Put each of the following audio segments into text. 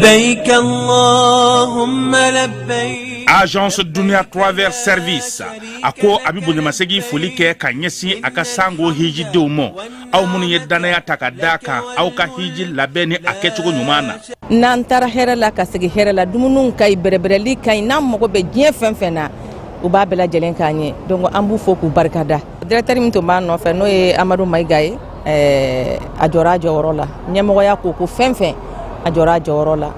لبيك اللهم لبيك. Agence Dunia Travel Service a ko a bɛ bonyamasegin foli kɛ ka ɲɛsin a ka sango hijidenw ma, aw minnu ye dannaya ta ka da kan aw ka hiji labɛn ni a kɛcogo ɲuman na. N'an taara hɛrɛ la ka segin hɛrɛ la, dumuniw ka ɲi, bɛrɛbɛrɛli ka ɲi. N'an mago bɛ diɲɛ fɛn fɛn na, u b'a bɛɛ lajɛlen k'an ye. Donc an b'u fo k'u barikada. Directeur min tun b'a nɔfɛ, n'o ye Amadu Mayiga ye, a jɔra a jɔyɔrɔ la. Ɲɛmɔgɔya ko ko fɛn fɛn, a jɔra a jɔyɔrɔ la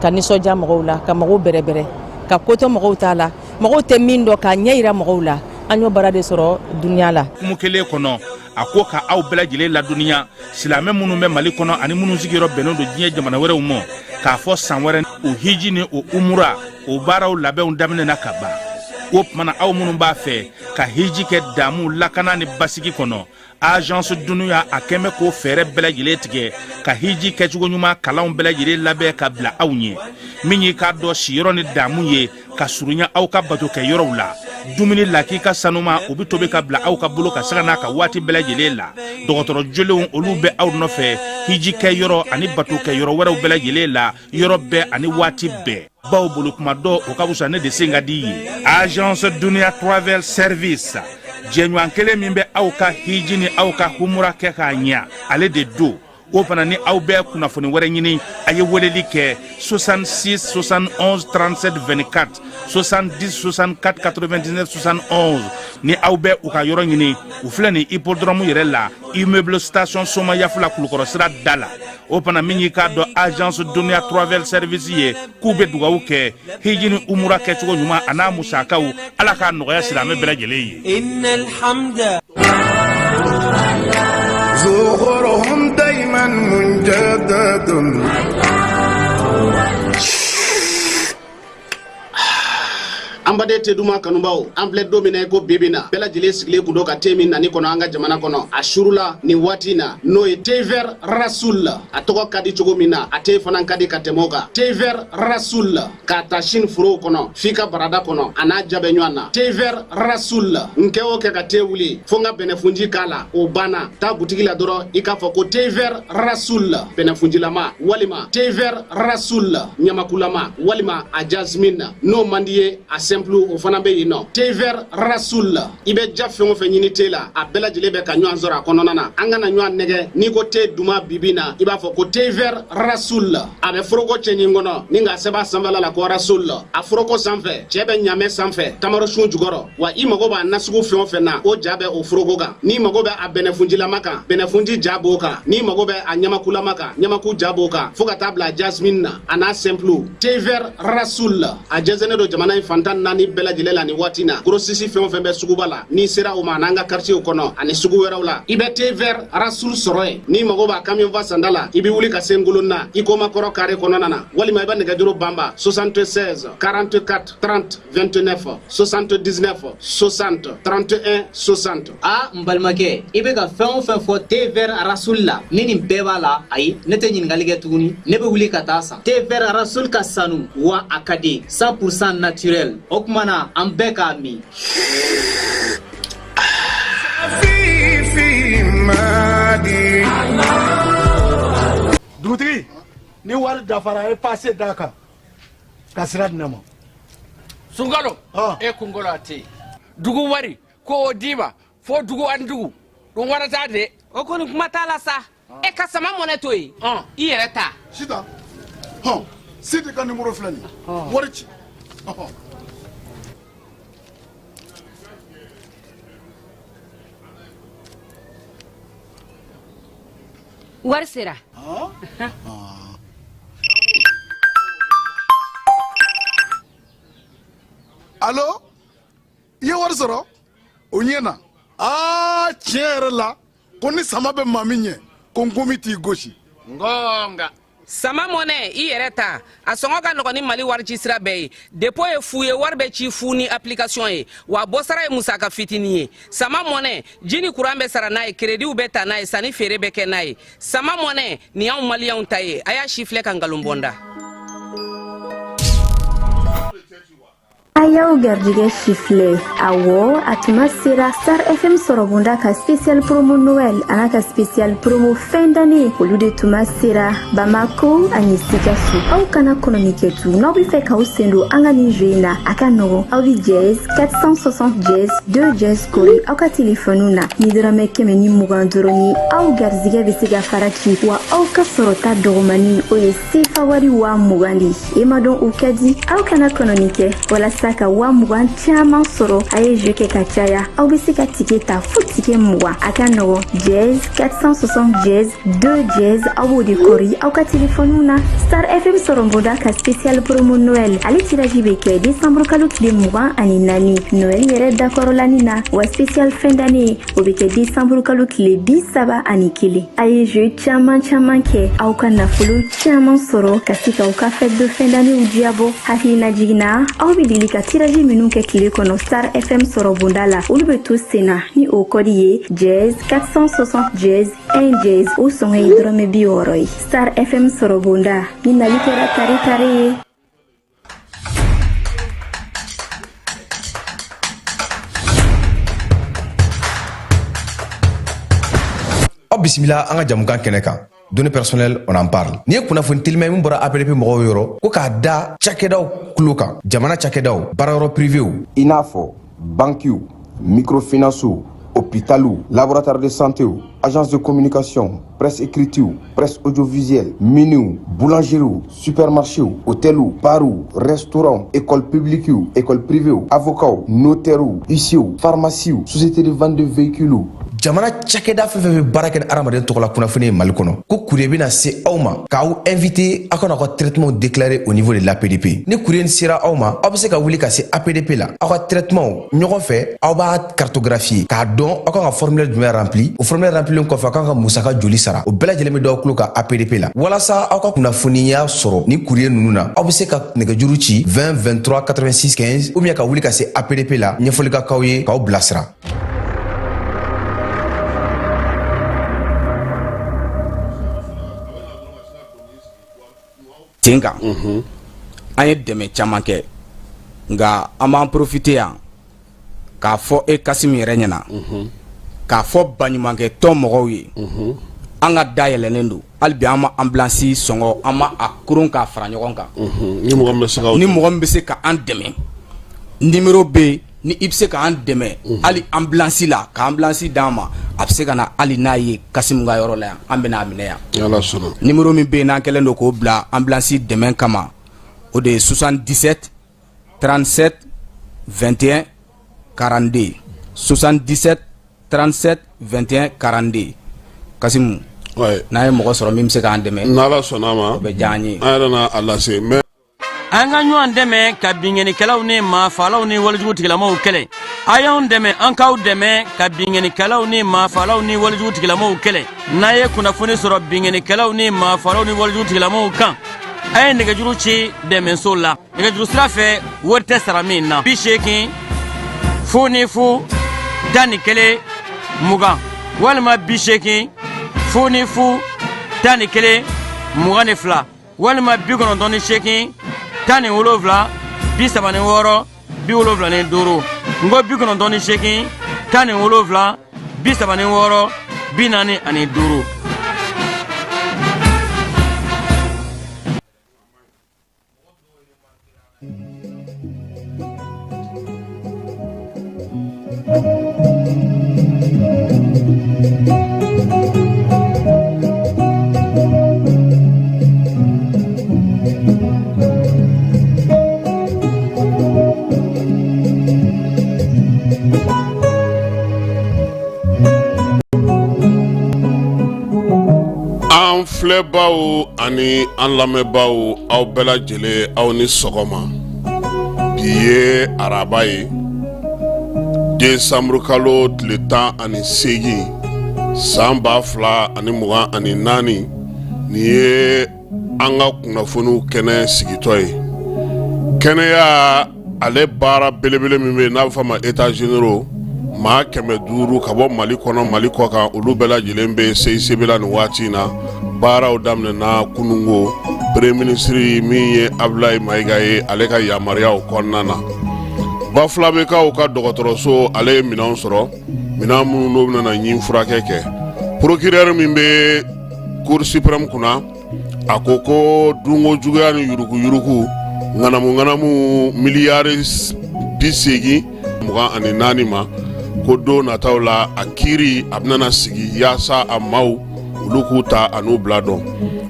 ka nisɔndiya mɔgɔw la, ka mɔgɔw bɛrɛbɛrɛ, ka ko to mɔgɔw t'a la, mɔgɔw tɛ min dɔn, k'a ɲɛ yira mɔgɔw la. An y'o baara de sɔrɔ Dunia la. Kumu kelen kɔnɔ, a ko ka aw bɛɛ lajɛlen ladɔnniya, silamɛ minnu bɛ Mali kɔnɔ ani minnu sigiyɔrɔ bɛnnen don diɲɛ jamana wɛrɛw ma, k'a fɔ san wɛrɛ o hiji ni o umura o baaraw labɛnw daminɛna ka ban. O tuma na, aw minnu b'a fɛ ka hiji kɛ damu, lakana ni basigi kɔnɔ, Agence Dunia a kɛn bɛ k'o fɛɛrɛ bɛɛ lajɛlen tigɛ ka hiji kɛcogo ɲuman kalanw bɛɛ lajɛlen labɛn ka bila aw ɲɛ. Min y'i k'a dɔn siyɔrɔ ni damu ye ka surunya aw ka bato kɛ yɔrɔw la, dumuni lakika sanuma, o bɛ tobi ka bila aw ka bolo ka sanga n'a ka waati bɛɛ lajɛlen la. Dɔgɔtɔrɔ jolenw, olu bɛ aw nɔfɛ hiji kɛ yɔrɔ ani bato kɛ yɔrɔ wɛrɛw bɛɛ lajɛlen la, yɔrɔ bɛɛ ani waati bɛɛ. Baw bolo kuma dɔ, o ka fisa ne de sen ka di ye. Agence Dunia Travel Service, jɛɲɔgɔn kelen min bɛ aw ka hiji ni aw ka humura kɛ k'a ɲɛ, ale de don. O fana ni aw bɛ kunnafoni wɛrɛ ɲini, a ye weleli kɛ 66 71 37 24, 70 64 99 71. Ni aw bɛ u ka yɔrɔ ɲini, u filɛ nin hippodrome yɛrɛ la, immeuble station Somayafula, Kulukɔrɔ sira da la. O fana, min y'i k'a dɔn Agence Dunia Travel Service ye, k'u bɛ dugawu kɛ hiji ni umura kɛcogo ɲuman a n'a musakaw, Ala k'a nɔgɔya silamɛ bɛɛ lajɛlen ye. إن الحمد زخرهم دايما مجدد. An baden te duman kanubaw, an filɛ don min na i ko bibi na, bɛɛ lajɛlen sigilen kun don ka te min nani kɔnɔ an ka jamana kɔnɔ a surula nin waati na, n'o ye thé vert Rasoul. A tɔgɔ ka di cogo min na, a te fana ka di ka tɛmɛ o kan. Thé vert Rasoul, k'a ta Chine forow kɔnɔ f'i ka barada kɔnɔ, a n'a ja bɛ ɲɔgɔn na. Thé vert Rasoul, n kɛ o kɛ ka te wuli fo n ka bɛnɛfunji k'a la, o banna. Taa butigi la dɔrɔn, i k'a fɔ ko thé vert Rasoul bɛnɛfunjilama, walima thé vert Rasoul ɲamakulama, walima a jasmine. N'o man di ye, a simple, o fana bɛ yen nɔ. Thé vert Rasoul, i bɛ ja fɛn o fɛn ɲini te la, a bɛɛ lajɛlen bɛ ka ɲɔgɔn sɔrɔ a kɔnɔna na. An kana ɲɔgɔn nɛgɛ. N'i ko te duman bibi na, i b'a fɔ ko thé vert Rasoul. A bɛ foroko cɛɲi kɔnɔ ni k'a sɛbɛn a sanfɛla la ko Rasoul. A foroko sanfɛ, cɛ bɛ ɲamɛ sanfɛ tamarosun jukɔrɔ. Wa i mago b'a nasugu fɛn o fɛn na, o ja bɛ o foroko kan. N'i mago bɛ a bɛnɛfunjilama kan, bɛnɛfunji ja b'o kan. N'i mago bɛ a ɲamakulama kan, ɲamaku ja b'o kan, fo ka taa bila jasmine na, a n'a simple. Thé vert Rasoul, a jɛnsɛnnen don jamana in fantan naani bɛɛ lajɛlen la nin waati na. Grossiste fɛn o fɛn bɛ suguba la, n'i sera o ma, n'an ka quartier kɔnɔ ani sugu wɛrɛw la, i bɛ thé vert Rasoul sɔrɔ yen. N'i mago b'a camion fa sanda la, i bɛ wuli ka se Ngolonna i koma kɔrɔ carré kɔnɔna na, walima i bɛ nɛgɛjuru banba 76 44 30 29, 79 60 31 60. A n balimakɛ, i bɛ ka fɛn o fɛn fɔ thé vert Rasoul la, ni nin bɛɛ b'a la, ayi, ne tɛ ɲininkali kɛ tuguni, ne bɛ wuli ka taa san. Thé vert Rasoul ka sanu wa a ka di, 100% naturel. O tuma na an bɛɛ k'a min. في في مادي. Dugutigi, ni wari dafara, a ye passe d'a kan ka sira di ne ma. Sunkalo e kunkolo a tɛ yen, dugu wari ko o d'i ma fo dugu ani dugu ɗum waɗata de. O kɔni, kuma t'a la sa. E ka Sama Mɔnɛ to yen, i yɛrɛ ta. Sitan hɔn, Sidi ka numéro filɛ nin ye, wari ci ɔhɔn. Wari sera. Allo, i ye wari sɔrɔ o ɲɛ na. Aa, tiɲɛ yɛrɛ la, ko ni sama bɛ maa min ɲɛ, ko nkomi t'i gosi. Ngonga. Sama Mɔnɛ, i yɛrɛ ta, a sɔngɔ ka nɔgɔn ni Mali wari ci sira bɛɛ ye. Dépôt ye fu ye, wari bɛ ci fu ni application ye, wa bɔsara ye musaka fitinin ye. Sama Mɔnɛ, ji ni kuran bɛ sara n'a ye, créditw bɛ ta n'a ye, sanni feere bɛ kɛ n'a ye. Sama Mɔnɛ nin y'anw maliyɛnw ta ye. A y'a si filɛ ka nkalon bɔnda. A y'aw garijɛgɛ sifilɛ awɔ a tuma sera Star FM sɔrɔbonda ka spécial promo Noël an'a ka spécial promo fin d'année olu de tuma sera Bamako ani Sikaso aw kana kɔnɔni kɛ tun n'aw bɛ fɛ k'aw sen don an ka nin jeu in na a ka nɔgɔn aw bɛ dièse 460 dièse 2 dièse kori aw ka telefɔniw na ni dɔrɔmɛ 120 dɔrɔn ye aw garijɛgɛ bɛ se ka fara ci wa aw ka sɔrɔta dɔgɔmani o ye sefa wari 20 000 de ye e ma dɔn o ka di aw kana kɔnɔni kɛ walasa ka 20 000 caman sɔrɔ a ye jeu kɛ ka caya aw bɛ se ka tike ta fo tike 20 a ka nɔgɔn dièse 460 dièse 2 dièse aw b'o de kɔri aw ka telefɔniw na Star FM sɔrɔbonda ka spécial promo Noël ale tirage bɛ kɛ décembre kalo tile 24 Noël yɛrɛ dakɔrɔlani na wa spécial fin d'année o bɛ kɛ décembre kalo tile 31 a ye jeu caman caman kɛ aw ka nafolo caman sɔrɔ ka se k'aw ka fête de fin d'année diyabɔ hakilina jiginna aw bɛ deli ka tirage minnu kɛ tile kɔnɔ Star FM sɔrɔbonda la olu bɛ to sen na ni o kɔdi ye dièse 460 dièse 1 dièse o sɔngɔ ye dɔrɔmɛ 60 ye Star FM sɔrɔbonda ni nali kɛra tare tare ye. Aw bisimila an ka jamukan kɛnɛ kan données personnelles on en parle nin ye kunnafoni telima ye min bɔra APDP mɔgɔw yɔrɔ ko k'a da cakɛdaw tulo kan jamana cakɛdaw baarayɔrɔ privéw i n'a fɔ bankiw microfinancew hôpitaliw laboratoire de santéw agence de communication presse écritew presse audiovisuelle miniw boulangeriew supermarchéw hôteliw barw restaurants école publiquew école privéw avocats notairew huissierw pharmaciew société de vente de véhicules jamana cakɛda fɛn fɛn bɛ baara kɛ ni adamaden tɔgɔla kunnafoni ye mali kɔnɔ ko courrier bɛna se aw ma k'aw invité aw ka n'aw ka traitement déclarer au niveau de l'APDP ni courrier sera aw ma aw bɛ se ka wuli ka se APDP la aw ka traitement ɲɔgɔn fɛ aw b'a cartographier k'a dɔn aw kan ka formulaire jumɛn rempli o formulaire remplilen kɔfɛ aw kan ka musaka joli sara o bɛɛ lajɛlen bɛ d'aw tulo kan APDP la walasa aw ka kunnafoniya sɔrɔ ni courrier ninnu na aw bɛ se ka nɛgɛjuru ci 20 23 86 15 ou bien ka wuli ka se APDP la ɲɛfɔli ka k'aw ye k'aw bilasira. Sen kan an ye dɛmɛ caman kɛ nka an b'an profiter yan k'a fɔ e Kassim yɛrɛ ɲɛna k'a fɔ baɲumankɛ tɔn mɔgɔw ye an ka da yɛlɛnnen don hali bi an ma ambulance sɔngɔ an ma a koron k'a fara ɲɔgɔn kan ni mɔgɔ min bɛ se ka an dɛmɛ numéro bɛ yen ni i bɛ se k'an dɛmɛ hali ambulance la ka ambulance d'an ma a bɛ se ka na hali n'a ye Kassim ka yɔrɔ la yan an bɛna a minɛ yan numéro min bɛ yen n'an kɛlen don k'o bila ambulance dɛmɛ kama o de ye 77 37 21 42 77 37 21 42 Kassim n'a ye mɔgɔ sɔrɔ min bɛ se k'an dɛmɛ n'Ala sɔnna a ma o bɛ diya an ye an yɛrɛ na a lase mais An ka ɲɔgɔn dɛmɛ ka binkannikɛlaw ni maafaalaw ni walejugu tigilamaw kɛlɛ a y'anw dɛmɛ an k'aw dɛmɛ ka binkannikɛlaw ni maafaalaw ni walejugu tigilamaw kɛlɛ n'a ye kunnafoni sɔrɔ binkannikɛlaw ni maafaalaw ni walejugu tigilamaw kan a ye nɛgɛjuru ci dɛmɛso la nɛgɛjuru sira fɛ wari tɛ sara min na 80 00 11 20 walima 80 00 11 22 walima 98 17 36 75 n ko 98 17 36 45. An filɛbaw ani an lamɛnbaaw aw bɛɛ lajɛlen aw ni sɔgɔma bi ye araba ye desanburukalo tile 18 san 2024 nin ye an ka kunnafoniw kɛnɛ sigitɔ ye kɛnɛya ale baara belebele min bɛ yen n'a bɛ f'a ma états généraux maa 500 ka bɔ mali kɔnɔ mali kɔkan olu bɛɛ lajɛlen bɛ CICB la nin waati in na baaraw daminɛna kununko premier ministre min ye Abdoulaye Maïga ye ale ka yamaruyaw kɔnɔna na. Bafulabekaw ka dɔgɔtɔrɔso ale ye minɛnw sɔrɔ, minɛn minnu n'o bɛna na ɲin furakɛ kɛ. Procureur min bɛ cour suprême kunna, a ko ko dunko juguya ni yuruguyurugu ŋanamu ŋanamu miliyari 84 ma, ko don nataw la a kiiri a bɛna sigi yaasa a maaw olu k'u ta an'u bila dɔn.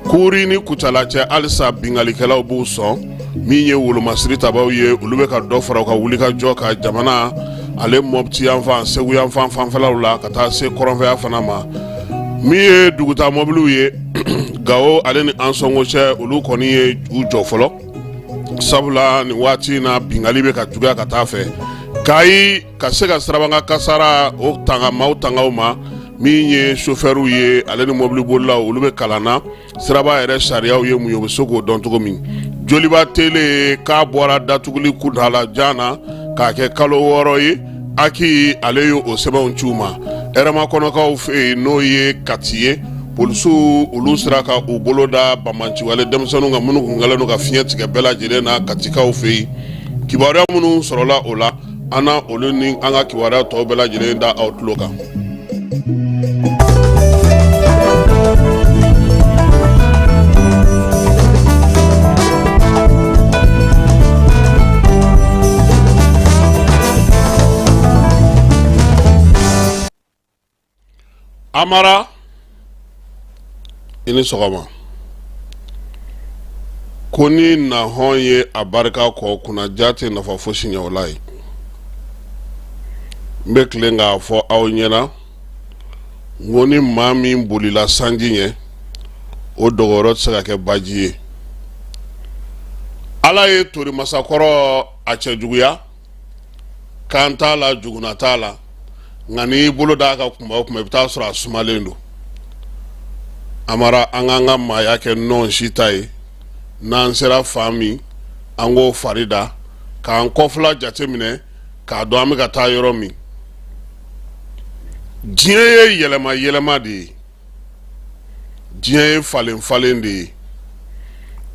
Kuri ni Kucala cɛ, halisa binkannikɛlaw b'u sɔn. Min ye wolomasiri tabaw ye, olu bɛ ka dɔ fara u ka wulikajɔ kan jamana ale Mɔpti yanfan, Segu yanfan fanfɛlaw la, ka taa se kɔrɔnfɛya fana ma. Min ye dugutaa mɔbiliw ye, Gawo ale ni Ansɔngo cɛ, olu kɔni ye u jɔ fɔlɔ, sabula nin waati in na binkanni bɛ ka juguya ka taa fɛ. Kayi ka se ka sirabakan kasara o tanga maaw tanga u ma, min ye sofɛriw ye ale ni mɔbilibolilaw, olu bɛ kalan na siraba yɛrɛ sariyaw ye mun ye, u bɛ se k'o dɔn cogo min. Joliba tele k'a bɔra datuguli kuntaala jan na k'a kɛ kalo 6 ye, aki ale ye o sɛbɛnw ci u ma. Hɛrɛmakɔnɔkaw fɛ yen, n'o ye Kati ye, polisiw olu sera ka u bolo da banbaanciwale denmisɛnninw kan minnu tun kɛlen don ka fiɲɛ tigɛ bɛɛ lajɛlen na Katikaw fɛ yen. Kibaruya minnu sɔrɔla o la, an na olu ni an ka kibaruya tɔw bɛɛ lajɛlen da aw tulo kan. Amara, i ni sɔgɔma. Ko ni nahɔn ye a barika kɔ, kunnaja tɛ nafa fosi ɲɛ o la ye. N bɛ tilen k'a fɔ aw ɲɛna n ko ni maa min bolila sanji ɲɛ, o dogoyɔrɔ tɛ se ka kɛ baji ye. Ala ye tori masakɔrɔ a cɛjuguya kan t'a la, juguna t'a la, nka n'i bolo d'a kan kuma o kuma, i bɛ taa sɔrɔ a sumalen don. Amara, an k'an ka maaya kɛ nɔn si ta ye. N'an sera fan min, an k'o fari da k'an kɔfila jateminɛ k'a dɔn an bɛ ka taa yɔrɔ min. Diɲɛ ye yɛlɛma yɛlɛma de ye, diɲɛ ye falen falen de ye.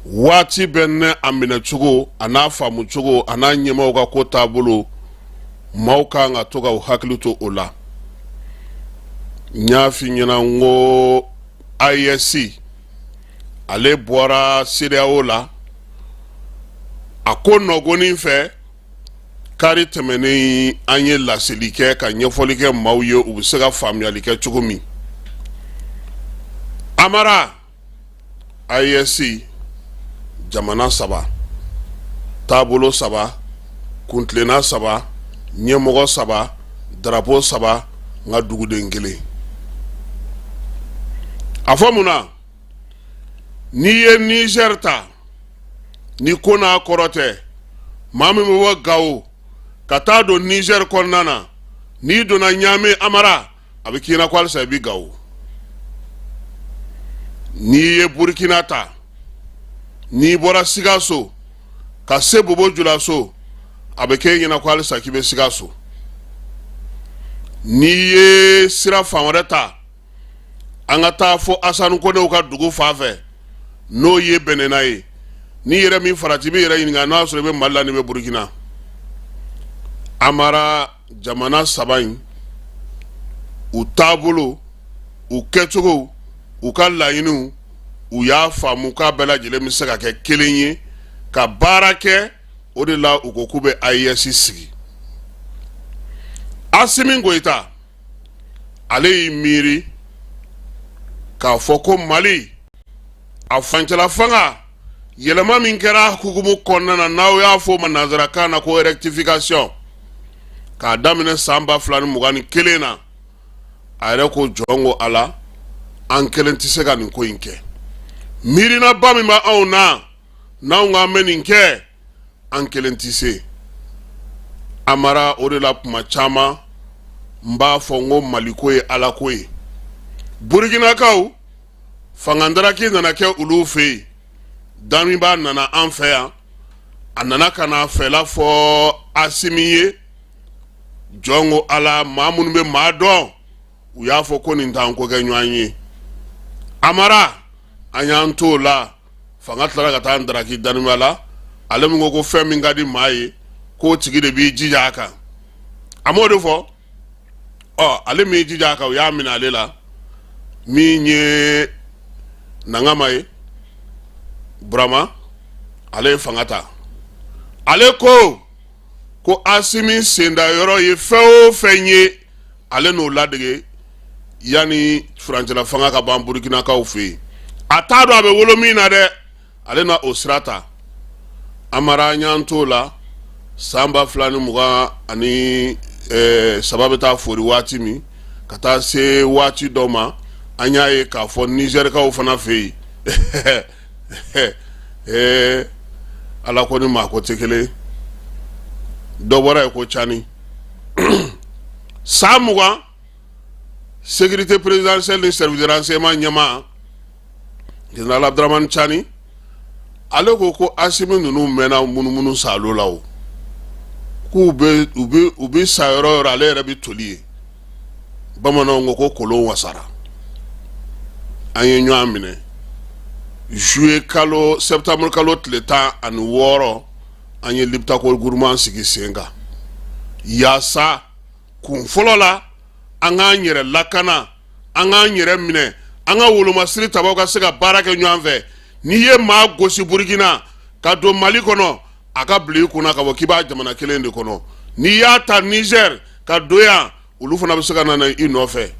Waati bɛɛ ni a minɛcogo, a n'a faamucogo, a n'a ɲɛmaaw ka ko taabolo, maaw kan ka to ka u hakili to o la. N y'a f'i ɲɛna n ko AES ale bɔra CEDEAO la a ko nɔgɔnin fɛ. Kari tɛmɛnen, an ye laseli kɛ ka ɲɛfɔli kɛ maaw ye, u bɛ se ka faamuyali kɛ cogo min. Amara, AES jamana saba, taabolo saba, kuntilenna saba, ɲɛmɔgɔ saba, darapo saba, nka duguden kelen. A fɔ mun na? N'i ye Niger ta, ni ko n'a kɔrɔ tɛ, maa min bɛ bɔ Gawo ka taa don Niger kɔnɔna na, n'i donna Ɲame, Amara, a bɛ k'i ɲɛna ko halisa i bɛ Gawo. N'i ye Burukina ta, n'i bɔra Sikaso ka se Bobo Julaso, a bɛ k'e ɲɛna ko halisa k'i bɛ Sikaso. N'i ye sira fan wɛrɛ ta, an ka taa fo Asani Konew ka dugu fan fɛ, n'o ye Bɛnɛna ye, n'i yɛrɛ min farati, i b'i yɛrɛ ɲininka n'a sɔrɔ i bɛ Mali la n'i bɛ Burukina. Amara, jamana saba in, u taabolo, u kɛcogo, u ka laɲiniw, u y'a faamu k'a bɛɛ lajɛlen bɛ se ka kɛ kelen ye ka baara kɛ. O de la u ko k'u bɛ AES sigi. Asimi Goyita ale y'i miiri k'a fɔ ko Mali a furancɛla fanga yɛlɛma min kɛra hukumu kɔnɔna na, n'aw y'a fɔ o ma nanzarakan na ko rectification, k'a daminɛ san 2021 na, a yɛrɛ ko jɔn ko Ala, an kelen tɛ se ka nin ko in kɛ. Miirinaba min bɛ anw na, n'anw k'an bɛ nin kɛ, an kelen tɛ se. Amara, o de la kuma caman n b'a fɔ n ko Maliko ye Ala ko ye. Burukinakaw fangadaraki nana kɛ olu fɛ yen, Damiba nana an fɛ yan, a nana ka na fɛla fɔ Asimi ye. Jɔn ko Ala, maa minnu bɛ maa dɔn, u y'a fɔ ko nin t'an ko kɛ ɲɔgɔn ye. Amara, an y'an t'o la, fanga tilara ka taa daraki Damiba la, ale min ko ko fɛn min ka di maa ye, k'o tigi de b'i jija a kan. A m'o de fɔ. Ɔ, ale m'i jija a kan, u y'a minɛ ale la. Min ye Nangama ye, Burama, ale ye fanga ta. Ale ko ko Asimi senda yɔrɔ ye fɛn o fɛn ye, ale n'o ladege yanni furancɛla fanga ka ban Burukinakaw fɛ yen. A t'a dɔn a bɛ wolo min na dɛ, ale na o sira ta. Amara, an y'an t'o la san 2023 bɛ taa fori waati min ka taa se waati dɔ ma, an y'a ye k'a fɔ Nizɛrikaw fana fɛ yen, ee, Ala ko ni maa ko tɛ kelen. Dɔ bɔra yen ko Cani, san 20, sécurité présidentielle ni service de renseignement ɲɛmaa général Abdramane Cani, ale ko ko Asimi ninnu mɛnna munumunu salo la, o k'u bɛ u bɛ u bɛ sa yɔrɔ o yɔrɔ, ale yɛrɛ bɛ toli yen. Bamananw ko ko kolon wasara. An ye ɲɔgɔn minɛ juillet kalo, septembre kalo tile 16, an ye Liptako Gourma sigi sen kan yaasa kun fɔlɔ la, an k'an yɛrɛ lakana, an k'an yɛrɛ minɛ, an ka wolomasiri tabaw ka se ka baara kɛ ɲɔgɔn fɛ. N'i ye maa gosi Burukina ka don Mali kɔnɔ, a ka bila i kunna k'a fɔ k'i b'a jamana kelen de kɔnɔ. N'i y'a ta Niger ka don yan, olu fana bɛ se ka na i nɔfɛ.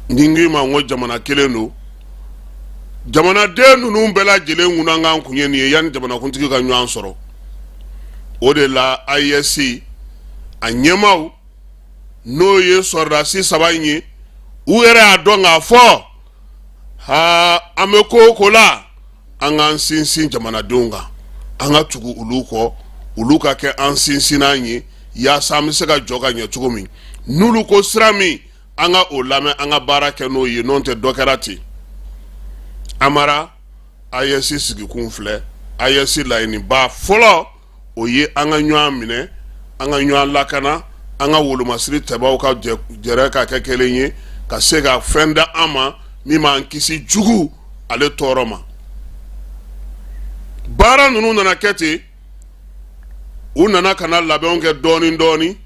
Ni n k'i ma n ko jamana kelen don, jamanaden ninnu bɛɛ lajɛlen kunnakan kun ye nin ye yanni jamanakuntigi ka ɲɔgɔn sɔrɔ. O de la AES a ɲɛmaaw, n'o ye sɔrɔdasi saba in ye, u yɛrɛ y'a dɔn k'a fɔ ha, an bɛ ko o ko la, an k'an sinsin jamanadenw kan, an ka tugu olu kɔ, olu ka kɛ an sinsinnan ye yaasa an bɛ se ka jɔ ka ɲɛ cogo min. N'olu ko sira min, an ka o lamɛn, an ka baara kɛ n'o ye. N'o tɛ, dɔ kɛra ten. Amara, AES sigikun filɛ. AES laɲiniba fɔlɔ, o ye an ka ɲɔgɔn minɛ, an ka ɲɔgɔn lakana, an ka wolomasiri tabaw ka jɛrɛ ka kɛ kelen ye, ka se ka fɛn da an ma min b'an kisi jugu ale tɔɔrɔ ma. Baara ninnu nana kɛ ten, u nana ka na labɛnw kɛ dɔɔnin dɔɔnin.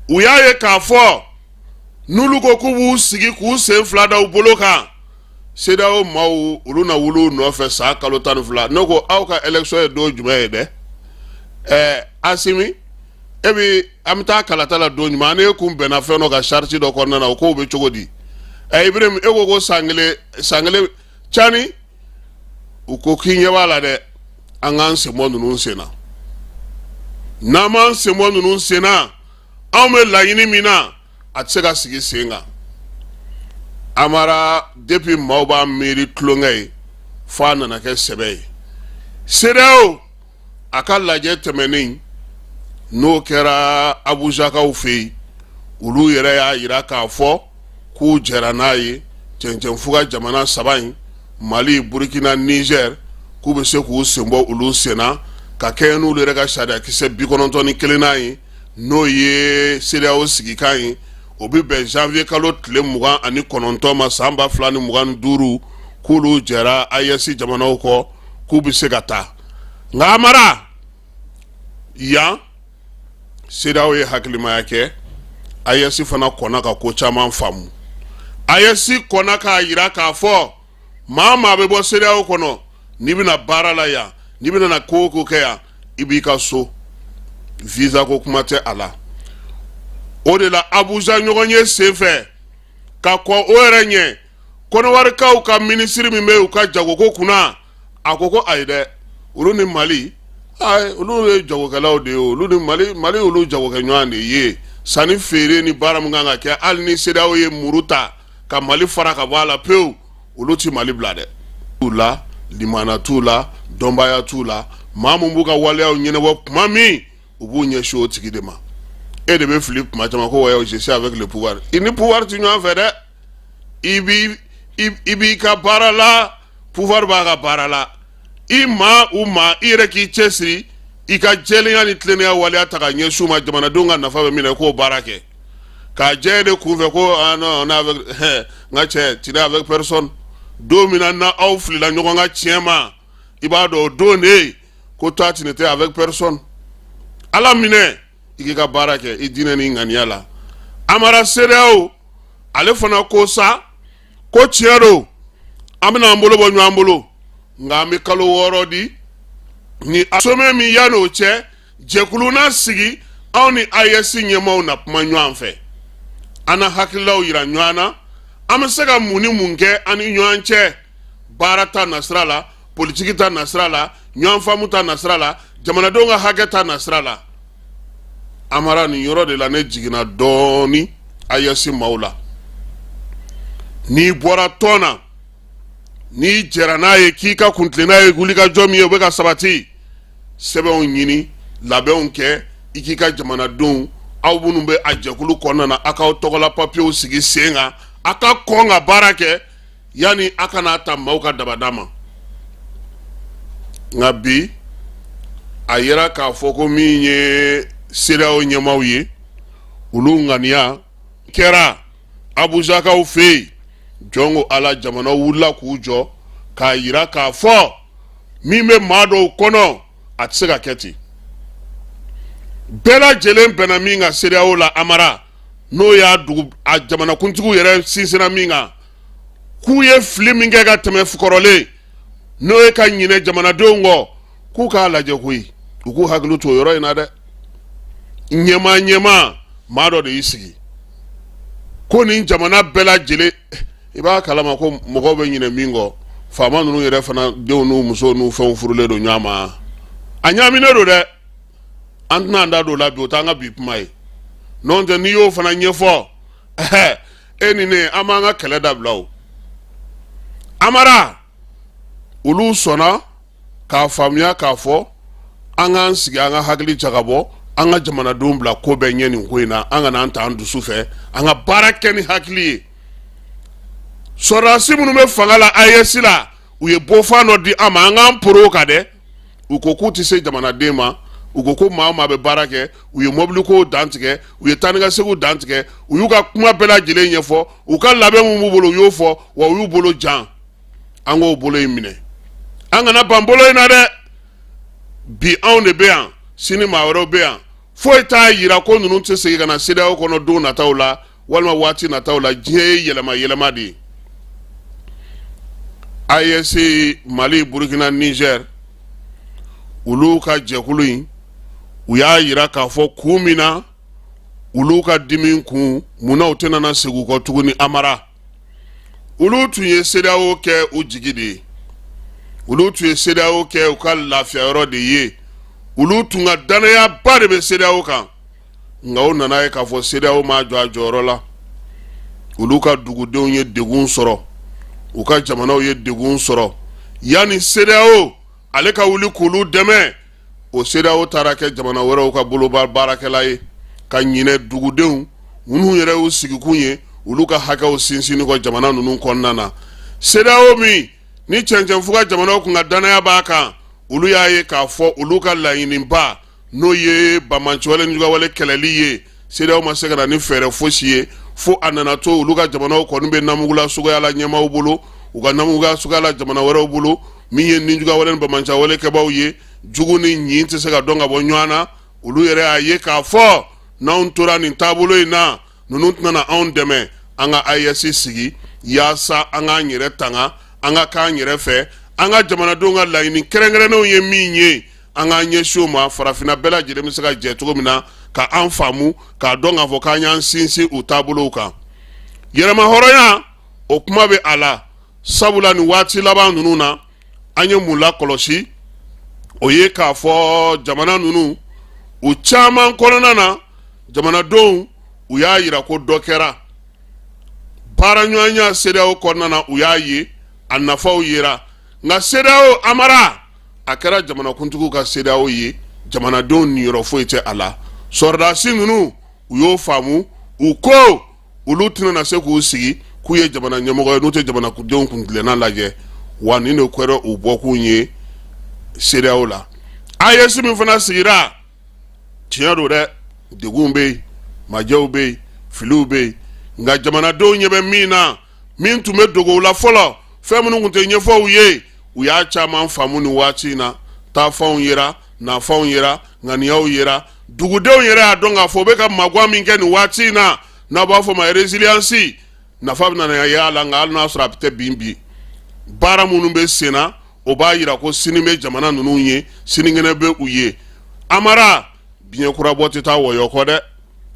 U y'a ye k'a fɔ n'olu ko k'u b'u sigi k'u sen fila da u bolo kan, CEDEAO maaw, olu na wuli u nɔfɛ san kalo 12. Ne ko aw ka élection ye don jumɛn ye dɛ? Ɛɛ, Asimi, e bɛ an bɛ taa kalata la don jumɛn? An e kun bɛnna fɛn dɔ kan charte dɔ kɔnɔna na, o kow bɛ cogo di? Ɛ, Ibrahim, e ko ko san kelen, san kelen. Cani, u ko k'i ɲɛ b'a la dɛ, an k'an sen bɔ ninnu sen na. N'an m'an sen bɔ ninnu sen na, anw bɛ laɲini min na, a tɛ se ka sigi sen kan. Amara, depuis maaw b'a miiri tulonkɛ ye, fo a nana kɛ sɛbɛ ye. CEDEAO a ka lajɛ tɛmɛnen, n'o kɛra Abujakaw fɛ yen, olu yɛrɛ y'a jira k'a fɔ k'u jɛra n'a ye cɛncɛnfuga jamana saba in, Mali, Burukina, Niger, k'u bɛ se k'u sen bɔ olu sen na ka kɛɲɛ n'olu yɛrɛ ka sariyakisɛ 91nan ye, n'o ye CEDEAO sigikan ye. O bɛ bɛn janvier kalo tile 29 ma san 2025. K'olu jɛra AES jamanaw kɔ, k'u bɛ se ka taa. Nka Amara, yan CEDEAO ye hakilimaya kɛ. AES fana kɔnna ka ko caman faamu. AES kɔnna k'a jira k'a fɔ maa maa bɛ bɔ CEDEAO kɔnɔ, n'i bɛna baara la yan, n'i bɛna na ko o ko kɛ yan, i b'i ka so, visa ko kuma tɛ a la. O de la Abuja ɲɔgɔnye senfɛ, ka kɔn o yɛrɛ ɲɛ, Kɔnɔwarikaw ka minisiri min bɛ u ka jagoko kunna, a ko ko ayi dɛ, olu ni Mali, ayi, olu ye jagokɛlaw de ye. Olu ni Mali, Mali olu jagokɛɲɔgɔn de ye. Sanni feere ni baara min kan ka kɛ, hali ni CEDEAO ye muru ta ka Mali fara ka bɔ a la pewu, olu ti Mali bila dɛ. T'u la, limana t'u la, dɔnbaya t'u la. Maa min b'u ka waleyaw ɲɛnabɔ tuma min, u b'u ɲɛsin o tigi de ma. E de bɛ fili tuma caman ko wa je suis avec le pouvoir. I ni pouvoir ti ɲɔgɔn fɛ dɛ. I b'i ka baara la, pouvoir b'a ka baara la. I maa u ma, i yɛrɛ k'i cɛsiri, i ka jɛlenya ni tilennenya waleya ta ka ɲɛsin u ma. Jamanadenw ka nafa bɛ min na, i k'o baara kɛ k'a jɛ de kunfɛ ko ah non, on est avec n ka cɛ, tu n'es avec personne. Don min na n'aw filila ɲɔgɔn ka tiɲɛ ma, i b'a dɔn o don de. ko toi tu n'étais avec personne. Ala minɛ, i k'i ka baara kɛ i diinɛ ni ŋaniya la. Amara, CEDEAO ale fana ko sa ko tiɲɛ don, an bɛna an bolo bɔ ɲɔgɔn bolo, nka an bɛ kalo 6 di ni sommet min. Yanni o cɛ, jɛkulu na sigi, anw ni AES ɲɛmaaw na kuma ɲɔgɔn fɛ, an na hakililaw yira ɲɔgɔn na, an bɛ se ka mun ni mun kɛ an ni ɲɔgɔn cɛ, baara ta nasira la, politiki ta nasira la, ɲɔgɔn faamu ta nasira la, jamanadenw ka hakɛ ta nasira la. Amara, nin yɔrɔ de la ne jiginna dɔɔni AES maaw la. N'i bɔra tɔn na, n'i jɛra n'a ye k'i ka kuntilenna ye wulikajɔ min ye, o bɛ ka sabati, sɛbɛnw ɲini, labɛnw kɛ, i k'i ka jamanadenw, aw minnu bɛ a jɛkulu kɔnɔna na, aw k'aw tɔgɔla papiyew sigi sen kan, a ka kɔn ka baara kɛ yanni a kana ta maaw ka dabada ma. Nka bi a yira k'a fɔ ko min ye CEDEAO ɲɛmaaw ye, olu ŋaniya kɛra Abujakaw fɛ yen. Jɔn ko Ala, jamana wulila k'u jɔ k'a yira k'a fɔ min bɛ maa dɔw kɔnɔ, a tɛ se ka kɛ ten. Bɛɛ lajɛlen bɛnna min kan CEDEAO la, Amara, n'o y'a dugu a jamanakuntigiw yɛrɛ sinsinna min kan, k'u ye fili min kɛ ka tɛmɛ kɔrɔlen, n'o ye ka ɲinɛ jamanadenw kɔ, k'u k'a lajɛ koyi, u k'u hakili to o yɔrɔ in na dɛ. Ɲɛmaa ɲɛmaa maa dɔ de y'i sigi ko nin jamana bɛɛ lajɛlen, i b'a kalama ko mɔgɔw bɛ ɲinɛ min kɔ, faama ninnu yɛrɛ fana denw n'u musow n'u fɛnw furulen don ɲɔgɔn ma, a ɲaaminen don dɛ. An tɛna an da don o la bi, o t'an ka bi kuma ye. N'o tɛ, n'i y'o fana ɲɛfɔ, e ni ne, an b'an ka kɛlɛ dabila. O Amara, olu sɔnna k'a faamuya k'a fɔ an k'an sigi, an ka hakili jagabɔ, an ka jamanadenw bila ko bɛɛ ɲɛ nin ko in na, an kana an ta an dusu fɛ, an ka baara kɛ ni hakili ye. Sɔrɔdasi minnu bɛ fanga la AES la, u ye bɔfan dɔ di an ma, an k'an poro kan dɛ. U ko k'u tɛ se jamanaden ma, u ko ko maa o maa bɛ baara kɛ, u ye mɔbiliko dantigɛ, u ye taa ni ka seginw dantigɛ, u y'u ka kuma bɛɛ lajɛlen ɲɛfɔ, u ka labɛn min b'u bolo, u y'o fɔ, wa u y'u bolo jan. An k'o bolo in minɛ, an kana ban bolo in na dɛ. Bi anw de bɛ yan, sini maa wɛrɛw bɛ yan. Foyi t'a yira ko ninnu tɛ segin ka na CEDEAO kɔnɔ don nataw la walima waati nataw la. Diɲɛ ye yɛlɛma yɛlɛma de ye. AES, Mali, Burukina, Niger, olu ka jɛkulu in, u y'a yira k'a fɔ kun min na olu ka dimi kun, munna u tɛna na segin u kɔ tuguni. Amara, olu tun ye CEDEAO kɛ u jigi de ye, olu tun ye CEDEAO kɛ u ka lafiya yɔrɔ de ye, olu tun ka dannayaba de bɛ CEDEAO kan. Nka u nana ye k'a fɔ CEDEAO m'a jɔ a jɔyɔrɔ la. Olu ka dugudenw ye degun sɔrɔ, u ka jamanaw ye degun sɔrɔ. Yanni CEDEAO ale ka wuli k'olu dɛmɛ, o CEDEAO taara kɛ jamana wɛrɛw ka boloba baarakɛla ye, ka ɲinɛ dugudenw minnu yɛrɛ y'u sigikun ye, olu ka hakɛw sinsinni kɔ jamana ninnu kɔnɔna na. CEDEAO min ni cɛncɛnfuga jamanaw kun ka dannaya b'a kan, olu y'a ye k'a fɔ olu ka laɲiniba, n'o ye banbaanciwale ni juguyawale kɛlɛli ye, CEDEAO ma se ka na ni fɛɛrɛ fosi ye, fo a nana to olu ka jamanaw kɔni bɛ namugula suguya la ɲɛmaaw bolo, u ka namugula suguya la jamana wɛrɛw bolo, min ye nijuguyawale ni banbaanciwale kɛbaaw ye, jugu ni ɲin tɛ se ka dɔn ka bɔ ɲɔgɔn na. Olu yɛrɛ y'a ye k'a fɔ n'anw tora nin taabolo in na, ninnu tɛna na anw dɛmɛ. An ka AES sigi yaasa an k'an yɛrɛ tanga, an ka k'an yɛrɛ fɛ, an ka jamanadenw ka laɲini kɛrɛnkɛrɛnnenw ye min ye, an k'an ɲɛsin o ma. Farafinna bɛɛ lajɛlen bɛ se ka jɛ cogo min na ka an faamu, k'a dɔn k'a fɔ k'an y'an sinsin u taabolow kan. Yɛrɛmahɔrɔnya, o kuma bɛ a la, sabula nin waati laban ninnu na, an ye mun lakɔlɔsi? O ye k'a fɔ jamana ninnu u caman kɔnɔna na, jamanadenw u y'a yira ko dɔ kɛra baaraɲɔgɔnya CEDEAO kɔnɔna na, u y'a ye a nafaw yera. Nka CEDEAO, Amara, a kɛra jamanakuntigiw ka CEDEAO ye, jamanadenw niyɔrɔ foyi tɛ a la. Sɔrɔdasi ninnu, u y'o faamu, u ko olu tɛna na se k'u sigi k'u ye jamana ɲɛmɔgɔ ye n'u tɛ jamanadenw kuntilenna lajɛ. Wa nin de kɛra u bɔkun ye CEDEAO la. AES min fana sigira, tiɲɛ don dɛ, degun bɛ yen, majɛw bɛ yen, filiw bɛ yen, nka jamanadenw ɲɛ bɛ min na, min tun bɛ dogo u la fɔlɔ, fɛn minnu tun tɛ ɲɛfɔ u ye, u y'a caman faamu nin waati in na. Taafanw yera, nafanw yera, ŋaniyaw yera. Dugudenw yɛrɛ y'a dɔn k'a fɔ u bɛ ka magan min kɛ nin waati in na, n'a b'a fɔ ma résilience, nafa bɛna na y'a la. Nka hali n'a sɔrɔ a tɛ bin bi, baara minnu bɛ sen na, o b'a yira ko sini bɛ jamana ninnu ye, sinikɛnɛ bɛ u ye. Amara, biɲɛ kurabɔ tɛ taa wɔyɔ kɔ dɛ.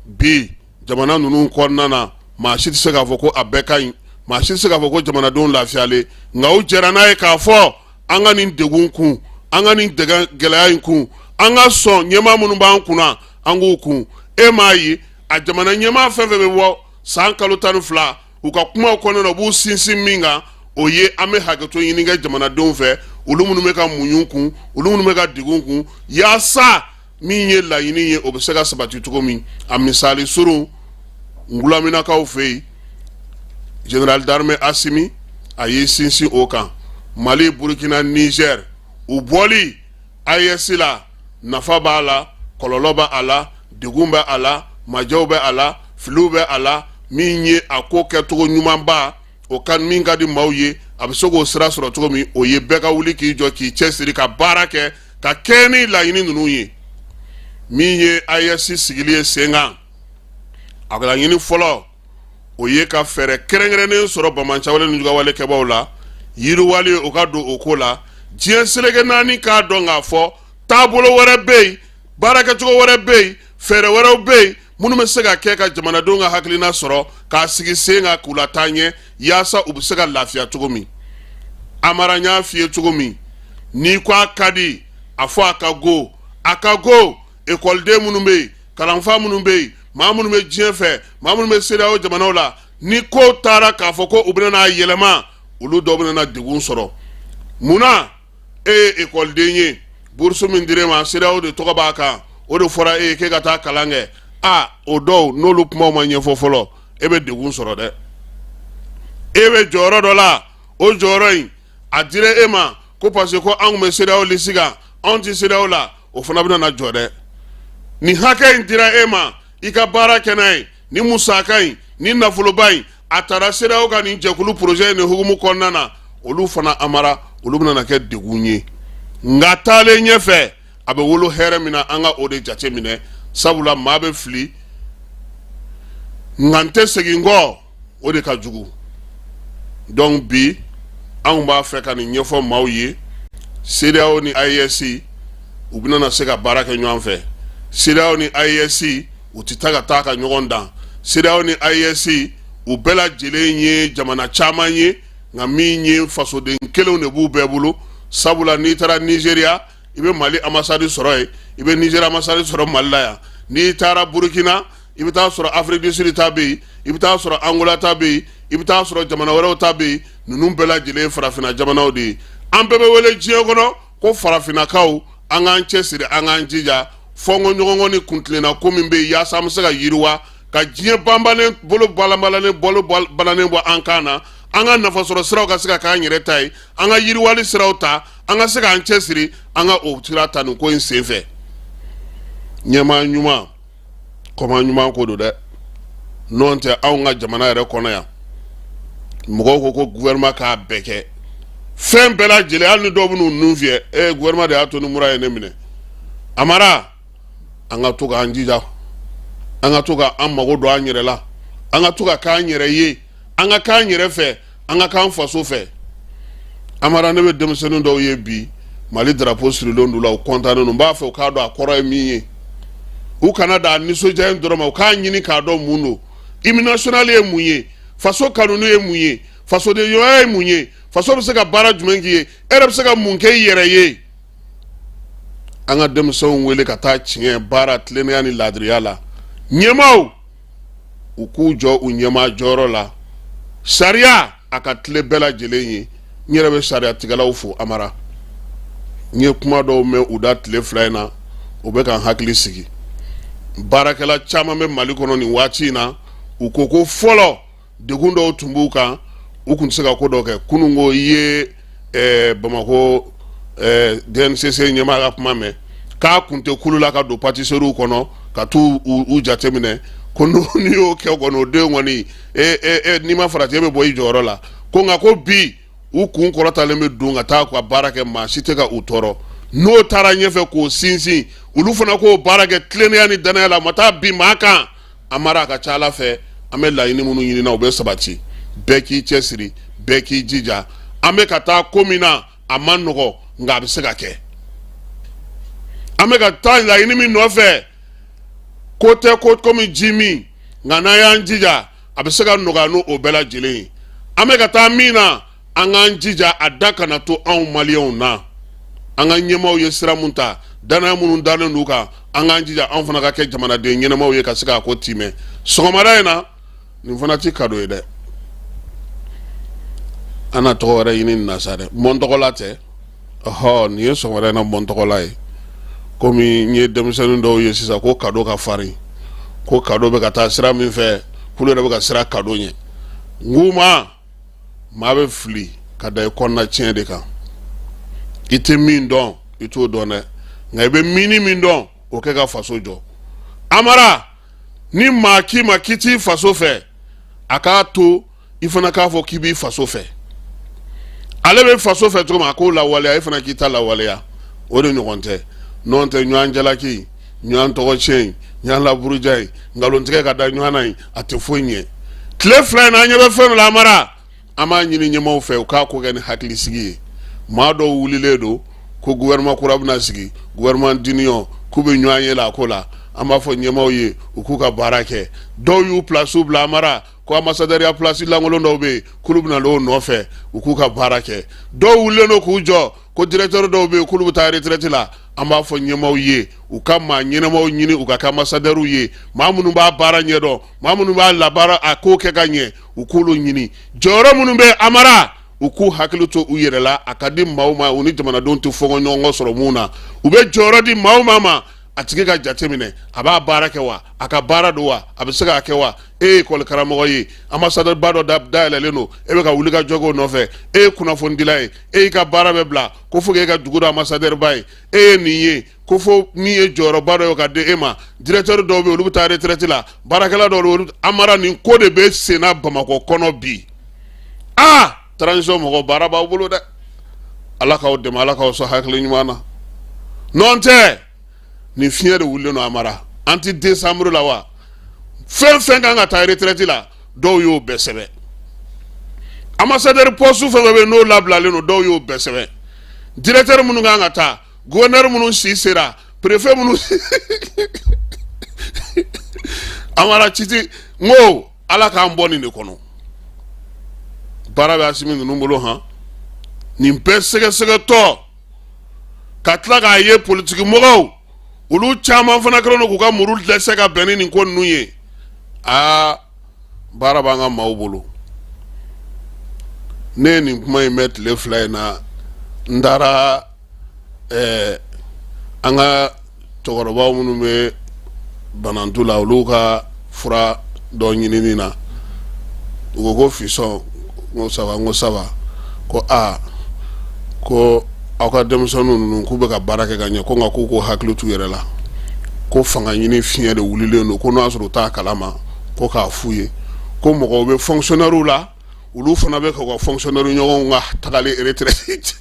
Bi jamana ninnu kɔnɔna na, maa si tɛ se k'a fɔ ko a bɛɛ ka ɲi, maa si tɛ se k'a fɔ ko jamanadenw lafiyalen. Nka u jɛra n'a ye k'a fɔ an ka nin degun kun, an ka nin gɛlɛya in kun, an ka sɔn ɲɛmaa minnu b'an kunna, an k'u kun. E m'a ye, a jamana ɲɛmaa fɛn fɛn bɛ bɔ san kalo 12, u ka kumaw kɔnɔna na, u b'u sinsin min kan, o ye an bɛ hakɛto ɲini kɛ jamanadenw fɛ, olu minnu bɛ ka muɲu kun, olu minnu bɛ ka degun kun, yaasa min ye laɲini ye, o bɛ se ka sabati cogo min. A misali surun, Gulaminakaw fɛ yen, général d'armée Asimi a y'i sinsin o kan. Mali, Burukina, Niger, u bɔli AES la, nafa b'a la, kɔlɔlɔ b'a a la, degun bɛ a la, majɛw bɛ a la, filiw bɛ a la. Min ye a ko kɛcogo ɲumanba, o ka min ka di maaw ye, a bɛ se k'o sira sɔrɔ cogo min, o ye bɛɛ ka wuli k'i jɔ, k'i cɛsiri, ka baara kɛ ka kɛ ni laɲini ninnu ye. Min ye AES sigili ye sen kan, a laɲini fɔlɔ, o ye ka fɛɛrɛ kɛrɛnkɛrɛnnen sɔrɔ banbaanciwale ni jugawale kɛbaaw la, yiriwali o ka don o ko la. Diɲɛ seleke naani k'a dɔn k'a fɔ taabolo wɛrɛ bɛ yen, baarakɛcogo wɛrɛ bɛ yen, fɛɛrɛ wɛrɛw bɛ yen minnu bɛ se ka kɛ ka jamanadenw ka hakilina sɔrɔ k'a sigi sen kan, k'u lataa ɲɛ, yaasa u bɛ se ka lafiya cogo min. Amara, n y'a f'i ye cogo min, n'i ko a ka di, a fɔ a ka go, a ka go. Ekɔliden minnu bɛ yen, kalanfa minnu bɛ yen, maa minnu bɛ diɲɛ fɛ, maa minnu bɛ CEDEAO jamanaw la, ni ko taara k'a fɔ ko u bɛna n'a yɛlɛma, olu dɔw bɛna na degun sɔrɔ. Munna e ye ekɔliden ye, bourse min dir'e ma, CEDEAO de tɔgɔ b'a kan, o de fɔra e ye k'e ka taa kalan kɛ? A o dɔw n'olu kumaw ma ɲɛfɔ fɔlɔ, e bɛ degun sɔrɔ dɛ. E bɛ jɔyɔrɔ dɔ la, o jɔyɔrɔ in a dira e ma ko parce que ko an tun bɛ CEDEAO lisi kan, anw tɛ CEDEAO la, o fana bɛna na jɔ dɛ. Nin hakɛ in dira e ma i ka baara kɛ n'a ye, ni musaka in, ni nafoloba in, a taara CEDEAO ka nin jɛkulu projet in hukumu kɔnɔna na, olu fana, Amara, olu bɛna na kɛ degun ye. Nka taalen ɲɛfɛ, a bɛ wolo hɛrɛ min na, an ka o de jate minɛ, sabula maa bɛ fili, nka n tɛ segin kɔ, o de ka jugu. Donc bi anw b'a fɛ ka nin ɲɛfɔ maaw ye: CEDEAO ni AES, u bɛna na se ka baara kɛ ɲɔgɔn fɛ. CEDEAO ni AES, u tɛ taa ka taa ka ɲɔgɔn dan. CEDEAO ni AES, u bɛɛ lajɛlen ye jamana caman ye, nka min ye fasoden kelenw de b'u bɛɛ bolo, sabula n'i taara Nizeriya, i bɛ Mali ambassade sɔrɔ yen, i bɛ Nizeriya ambassade sɔrɔ Mali la yan. N'i taara Burukina, i bɛ taa sɔrɔ Afrique du Sud ta bɛ yen, i bɛ taa sɔrɔ Angola ta bɛ yen, i bɛ taa sɔrɔ jamana wɛrɛw ta bɛ yen. Ninnu bɛɛ lajɛlen ye farafinna jamanaw de ye. An bɛɛ bɛ wele diɲɛ kɔnɔ ko farafinnakaw. An k'an cɛsiri, an k'an jija, fɔnkɔ ɲɔgɔnkɔ ni kuntilenna ko min bɛ yen, yaasa an bɛ se ka yiriwa, ka diɲɛ banbannen bolo balanbalannen bolo balannen bɔ an kan na, an ka nafasɔrɔ siraw ka se ka k'an yɛrɛ ta ye, an ka yiriwali siraw ta, an ka se k'an cɛsiri, an ka o sira ta nin ko in senfɛ. Ɲɛmaa ɲuman, kɔma ɲuman ko don dɛ. N'o tɛ, anw ka jamana yɛrɛ kɔnɔ yan, mɔgɔw ko ko gouvernement k'a bɛɛ kɛ, fɛn bɛɛ lajɛlen. Hali ni dɔw bɛ n'u nun fiyɛ, ee, gouvernement de y'a to ni mura ye ne minɛ. Amara, an ka to k'an jija, an ka to k'an mago don an yɛrɛ la, an ka to ka k'an yɛrɛ ye, an ka k'an yɛrɛ fɛ, an ka k'an faso fɛ. Amara, ne bɛ denmisɛnnin dɔw ye bi, Mali drapeau sirilen d'u la, u kɔntannen don. N b'a fɛ u k'a dɔn a kɔrɔ ye min ye. U kana dan nisɔndiya in dɔrɔn ma, u k'a ɲini k'a dɔn mun don. Hymne national ye mun ye? Faso kanuni ye mun ye? Fasodenɲumanya ye mun ye? Faso bɛ se ka baara jumɛn k'i ye? E yɛrɛ bɛ se ka mun kɛ i yɛrɛ ye? An ka denmisɛnw wele ka taa tiɲɛ baara, tilennenya ni laadiriya la. Ɲɛmaaw, u k'u jɔ u ɲɛmaa jɔyɔrɔ la, sariya a ka tile bɛɛ lajɛlen ye. N yɛrɛ bɛ sariyatigɛlaw fo. Amara, n ye kuma dɔw mɛn u da tile 2 in na, o bɛ ka n hakili sigi. Baarakɛla caman bɛ Mali kɔnɔ nin waati in na, u ko ko fɔlɔ degun dɔw tun b'u kan, u tun tɛ se ka ko dɔ kɛ. Kunun ko i ye Bamakɔ DNCC ɲɛmaa ka kuma mɛn k'a kun tɛ kulu la ka don pâtisseriew kɔnɔ ka t'u u jateminɛ, ko n'i y'o kɛ kɔni, o den kɔni, n'i ma farati, e bɛ bɔ i jɔyɔrɔ la. Ko nka ko bi u kun kɔrɔtalen bɛ don ka taa ka baara kɛ, maa si tɛ ka u tɔɔrɔ. N'o taara ɲɛfɛ k'o sinsin, olu fana k'o baara kɛ tilennenya ni danaya la, ma taa bin maa kan. Amara, a ka ca Ala fɛ, an bɛ laɲini minnu ɲini na, o bɛ sabati. Bɛɛ k'i cɛsiri, bɛɛ k'i jija. An bɛ ka taa ko min na, a man nɔgɔ, nka a bɛ se ka kɛ. An bɛ ka taa laɲini min nɔfɛ, ko tɛ ko komi ji min, nka n'an y'an jija, a bɛ se ka nɔgɔya n'o bɛɛ lajɛlen ye. An bɛ ka taa min na, an k'an jija a da kana to anw maliyɛnw na. An ka ɲɛmaaw ye sira mun ta, danaya minnu dalen d'u kan, an k'an jija anw fana ka kɛ jamanaden ɲɛnamaw ye ka se k'a ko timɛ. Sɔgɔmada in na, nin fana ti kado ye dɛ. An na tɔgɔ wɛrɛ ɲini nin na sa dɛ, mɔn tɔgɔla tɛ. Ɔhɔ, nin ye sɔgɔmada in na mɔn tɔgɔla ye. Komi n ye denmisɛnnin dɔw ye sisan ko kado ka farin, ko kado bɛ ka taa sira min fɛ, k'olu yɛrɛ bɛ ka siran kado ɲɛ. N k'u ma, maa bɛ fili ka da i kɔnɔna tiɲɛ de kan. I tɛ min dɔn, i t'o dɔn dɛ, nka i bɛ min min dɔn, o kɛ ka faso jɔ. Amara, ni maa k'i ma k'i t'i faso fɛ, a k'a to i fana k'a fɔ k'i b'i faso fɛ. Ale bɛ faso fɛ cogo min, a k'o lawaleya, e fana k'i ta lawaleya, o de ɲɔgɔn tɛ. N'o tɛ, ɲɔgɔn jalaki, ɲɔgɔn tɔgɔ tiɲɛ, ɲɔgɔn laburuja ye, nkalontigɛ ka da ɲɔgɔn na ye, a tɛ foyi ɲɛ. Tile 2 in na, an ɲɛ bɛ fɛn dɔ la. Amara, an b'a ɲini ɲɛmaaw fɛ u k'a ko kɛ ni hakilisigi ye. Maa dɔw wulilen don ko gouvernement kura bɛna sigi, gouvernement d'union, k'u bɛ ɲɔgɔn ye la a ko la. An b'a fɔ ɲɛmaaw ye u k'u ka baara kɛ. Dɔw y'u place bila, Amara, ko ambassadeur place lankolon dɔw bɛ yen, k'olu bɛna l'o nɔfɛ. U k'u ka baara kɛ. Dɔw wulilen don k'u jɔ ko directeur dɔw bɛ yen, k'olu bɛ taa retraite la. An b'a fɔ ɲɛmaaw ye u ka maa ɲɛnamaw ɲini, u ka kɛ ambassadeur ye, maa minnu b'a baara ɲɛdɔn, maa minnu b'a labaara, a ko kɛ ka ɲɛ, u k'olu ɲini. Jɔyɔrɔ minnu bɛ, Amara, u k'u hakili to u yɛrɛ la. A ka di maaw ma, u ni jamanadenw tɛ fɔɲɔgɔnkɔ sɔrɔ mun na, u bɛ jɔyɔrɔ di maaw ma a tigi ka jateminɛ, a b'a baara kɛ wa, a ka baara don wa, a bɛ se k'a kɛ wa. E ye ekɔli karamɔgɔ ye, ambassadeur ba dɔ dayɛlɛlen don, e bɛ ka wuli ka jɔ k'o nɔfɛ. E ye kunnafonidila ye, e y'i ka baara bɛɛ bila ko fo k'e ka dugu dɔ ambassadeur ba ye. E ye nin ye ko fo min ye jɔyɔrɔba dɔ ye ka di e ma. Directeur dɔw bɛ yen, olu bɛ taa retraite la, baarakɛla dɔw olu. Amara, nin ko de bɛ senna Bamakɔ kɔnɔ bi. Aa, transition mɔgɔ, baara b'aw bolo dɛ. Ala k'aw dɛmɛ, Ala k'aw sɔn hakili ɲuman na. Nɔn tɛ, nin fiɲɛ de wulilen don. Amara, an ti décembre la wa? Fɛn fɛn kan ka taa retraite la, dɔw y'o bɛɛ sɛbɛn. Ambassadeur poste fɛn fɛn bɛ yen n'o labilalen don, dɔw y'o bɛɛ sɛbɛn. Directeur minnu kan ka taa, gouverneur minnu si sera, préfet minnu. Amara, citi n ko Ala k'an bɔ nin de kɔnɔ. Baara bɛ Asimi ninnu bolo han. Nin bɛɛ sɛgɛsɛgɛtɔ ka tila k'a ye politiki mɔgɔw, olu caman fana kɛlen don k'u ka muru dɛsɛ ka bɛn ni nin ko ninnu ye. Aa, baara b'an ka maaw bolo. Ne ye nin kuma in mɛn tile 2 in na. N taara an ka cɛkɔrɔbaw minnu bɛ Banantu la, olu ka fura dɔ ɲinini na. U ko ko fisɔn, n ko ça va, n ko ça va. Ko aa, ko aw ka denmisɛnnin ninnu, k'u bɛ ka baara kɛ ka ɲɛ, ko nka k'u ko hakili t'u yɛrɛ la, ko fanga ɲini fiɲɛ de wulilen don, ko n'o y'a sɔrɔ u t'a kalama, ko k'a f'u ye ko mɔgɔw bɛ fonctionnaire la, olu fana bɛ k'u ka fonctionnaire ɲɔgɔnw ka tagali retraite,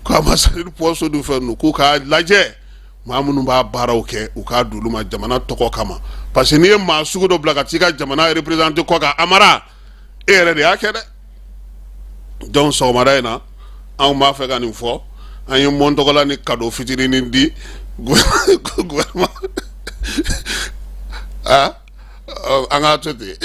ko ambassadeur poste dun fɛn ninnu, k'u k'a lajɛ, maa minnu b'a baaraw kɛ, u k'a d'olu ma jamana tɔgɔ kama, parce que n'i ye maa sugu dɔ bila ka t'i ka jamana représenter kɔ kan, Amara, e yɛrɛ de y'a kɛ dɛ. Donc sɔgɔmada in na, anw b'a fɛ ka nin fɔ. An ye mɔn tɔgɔla ni cadeau fitinin di gouvernement. Aa, an k'a to ten.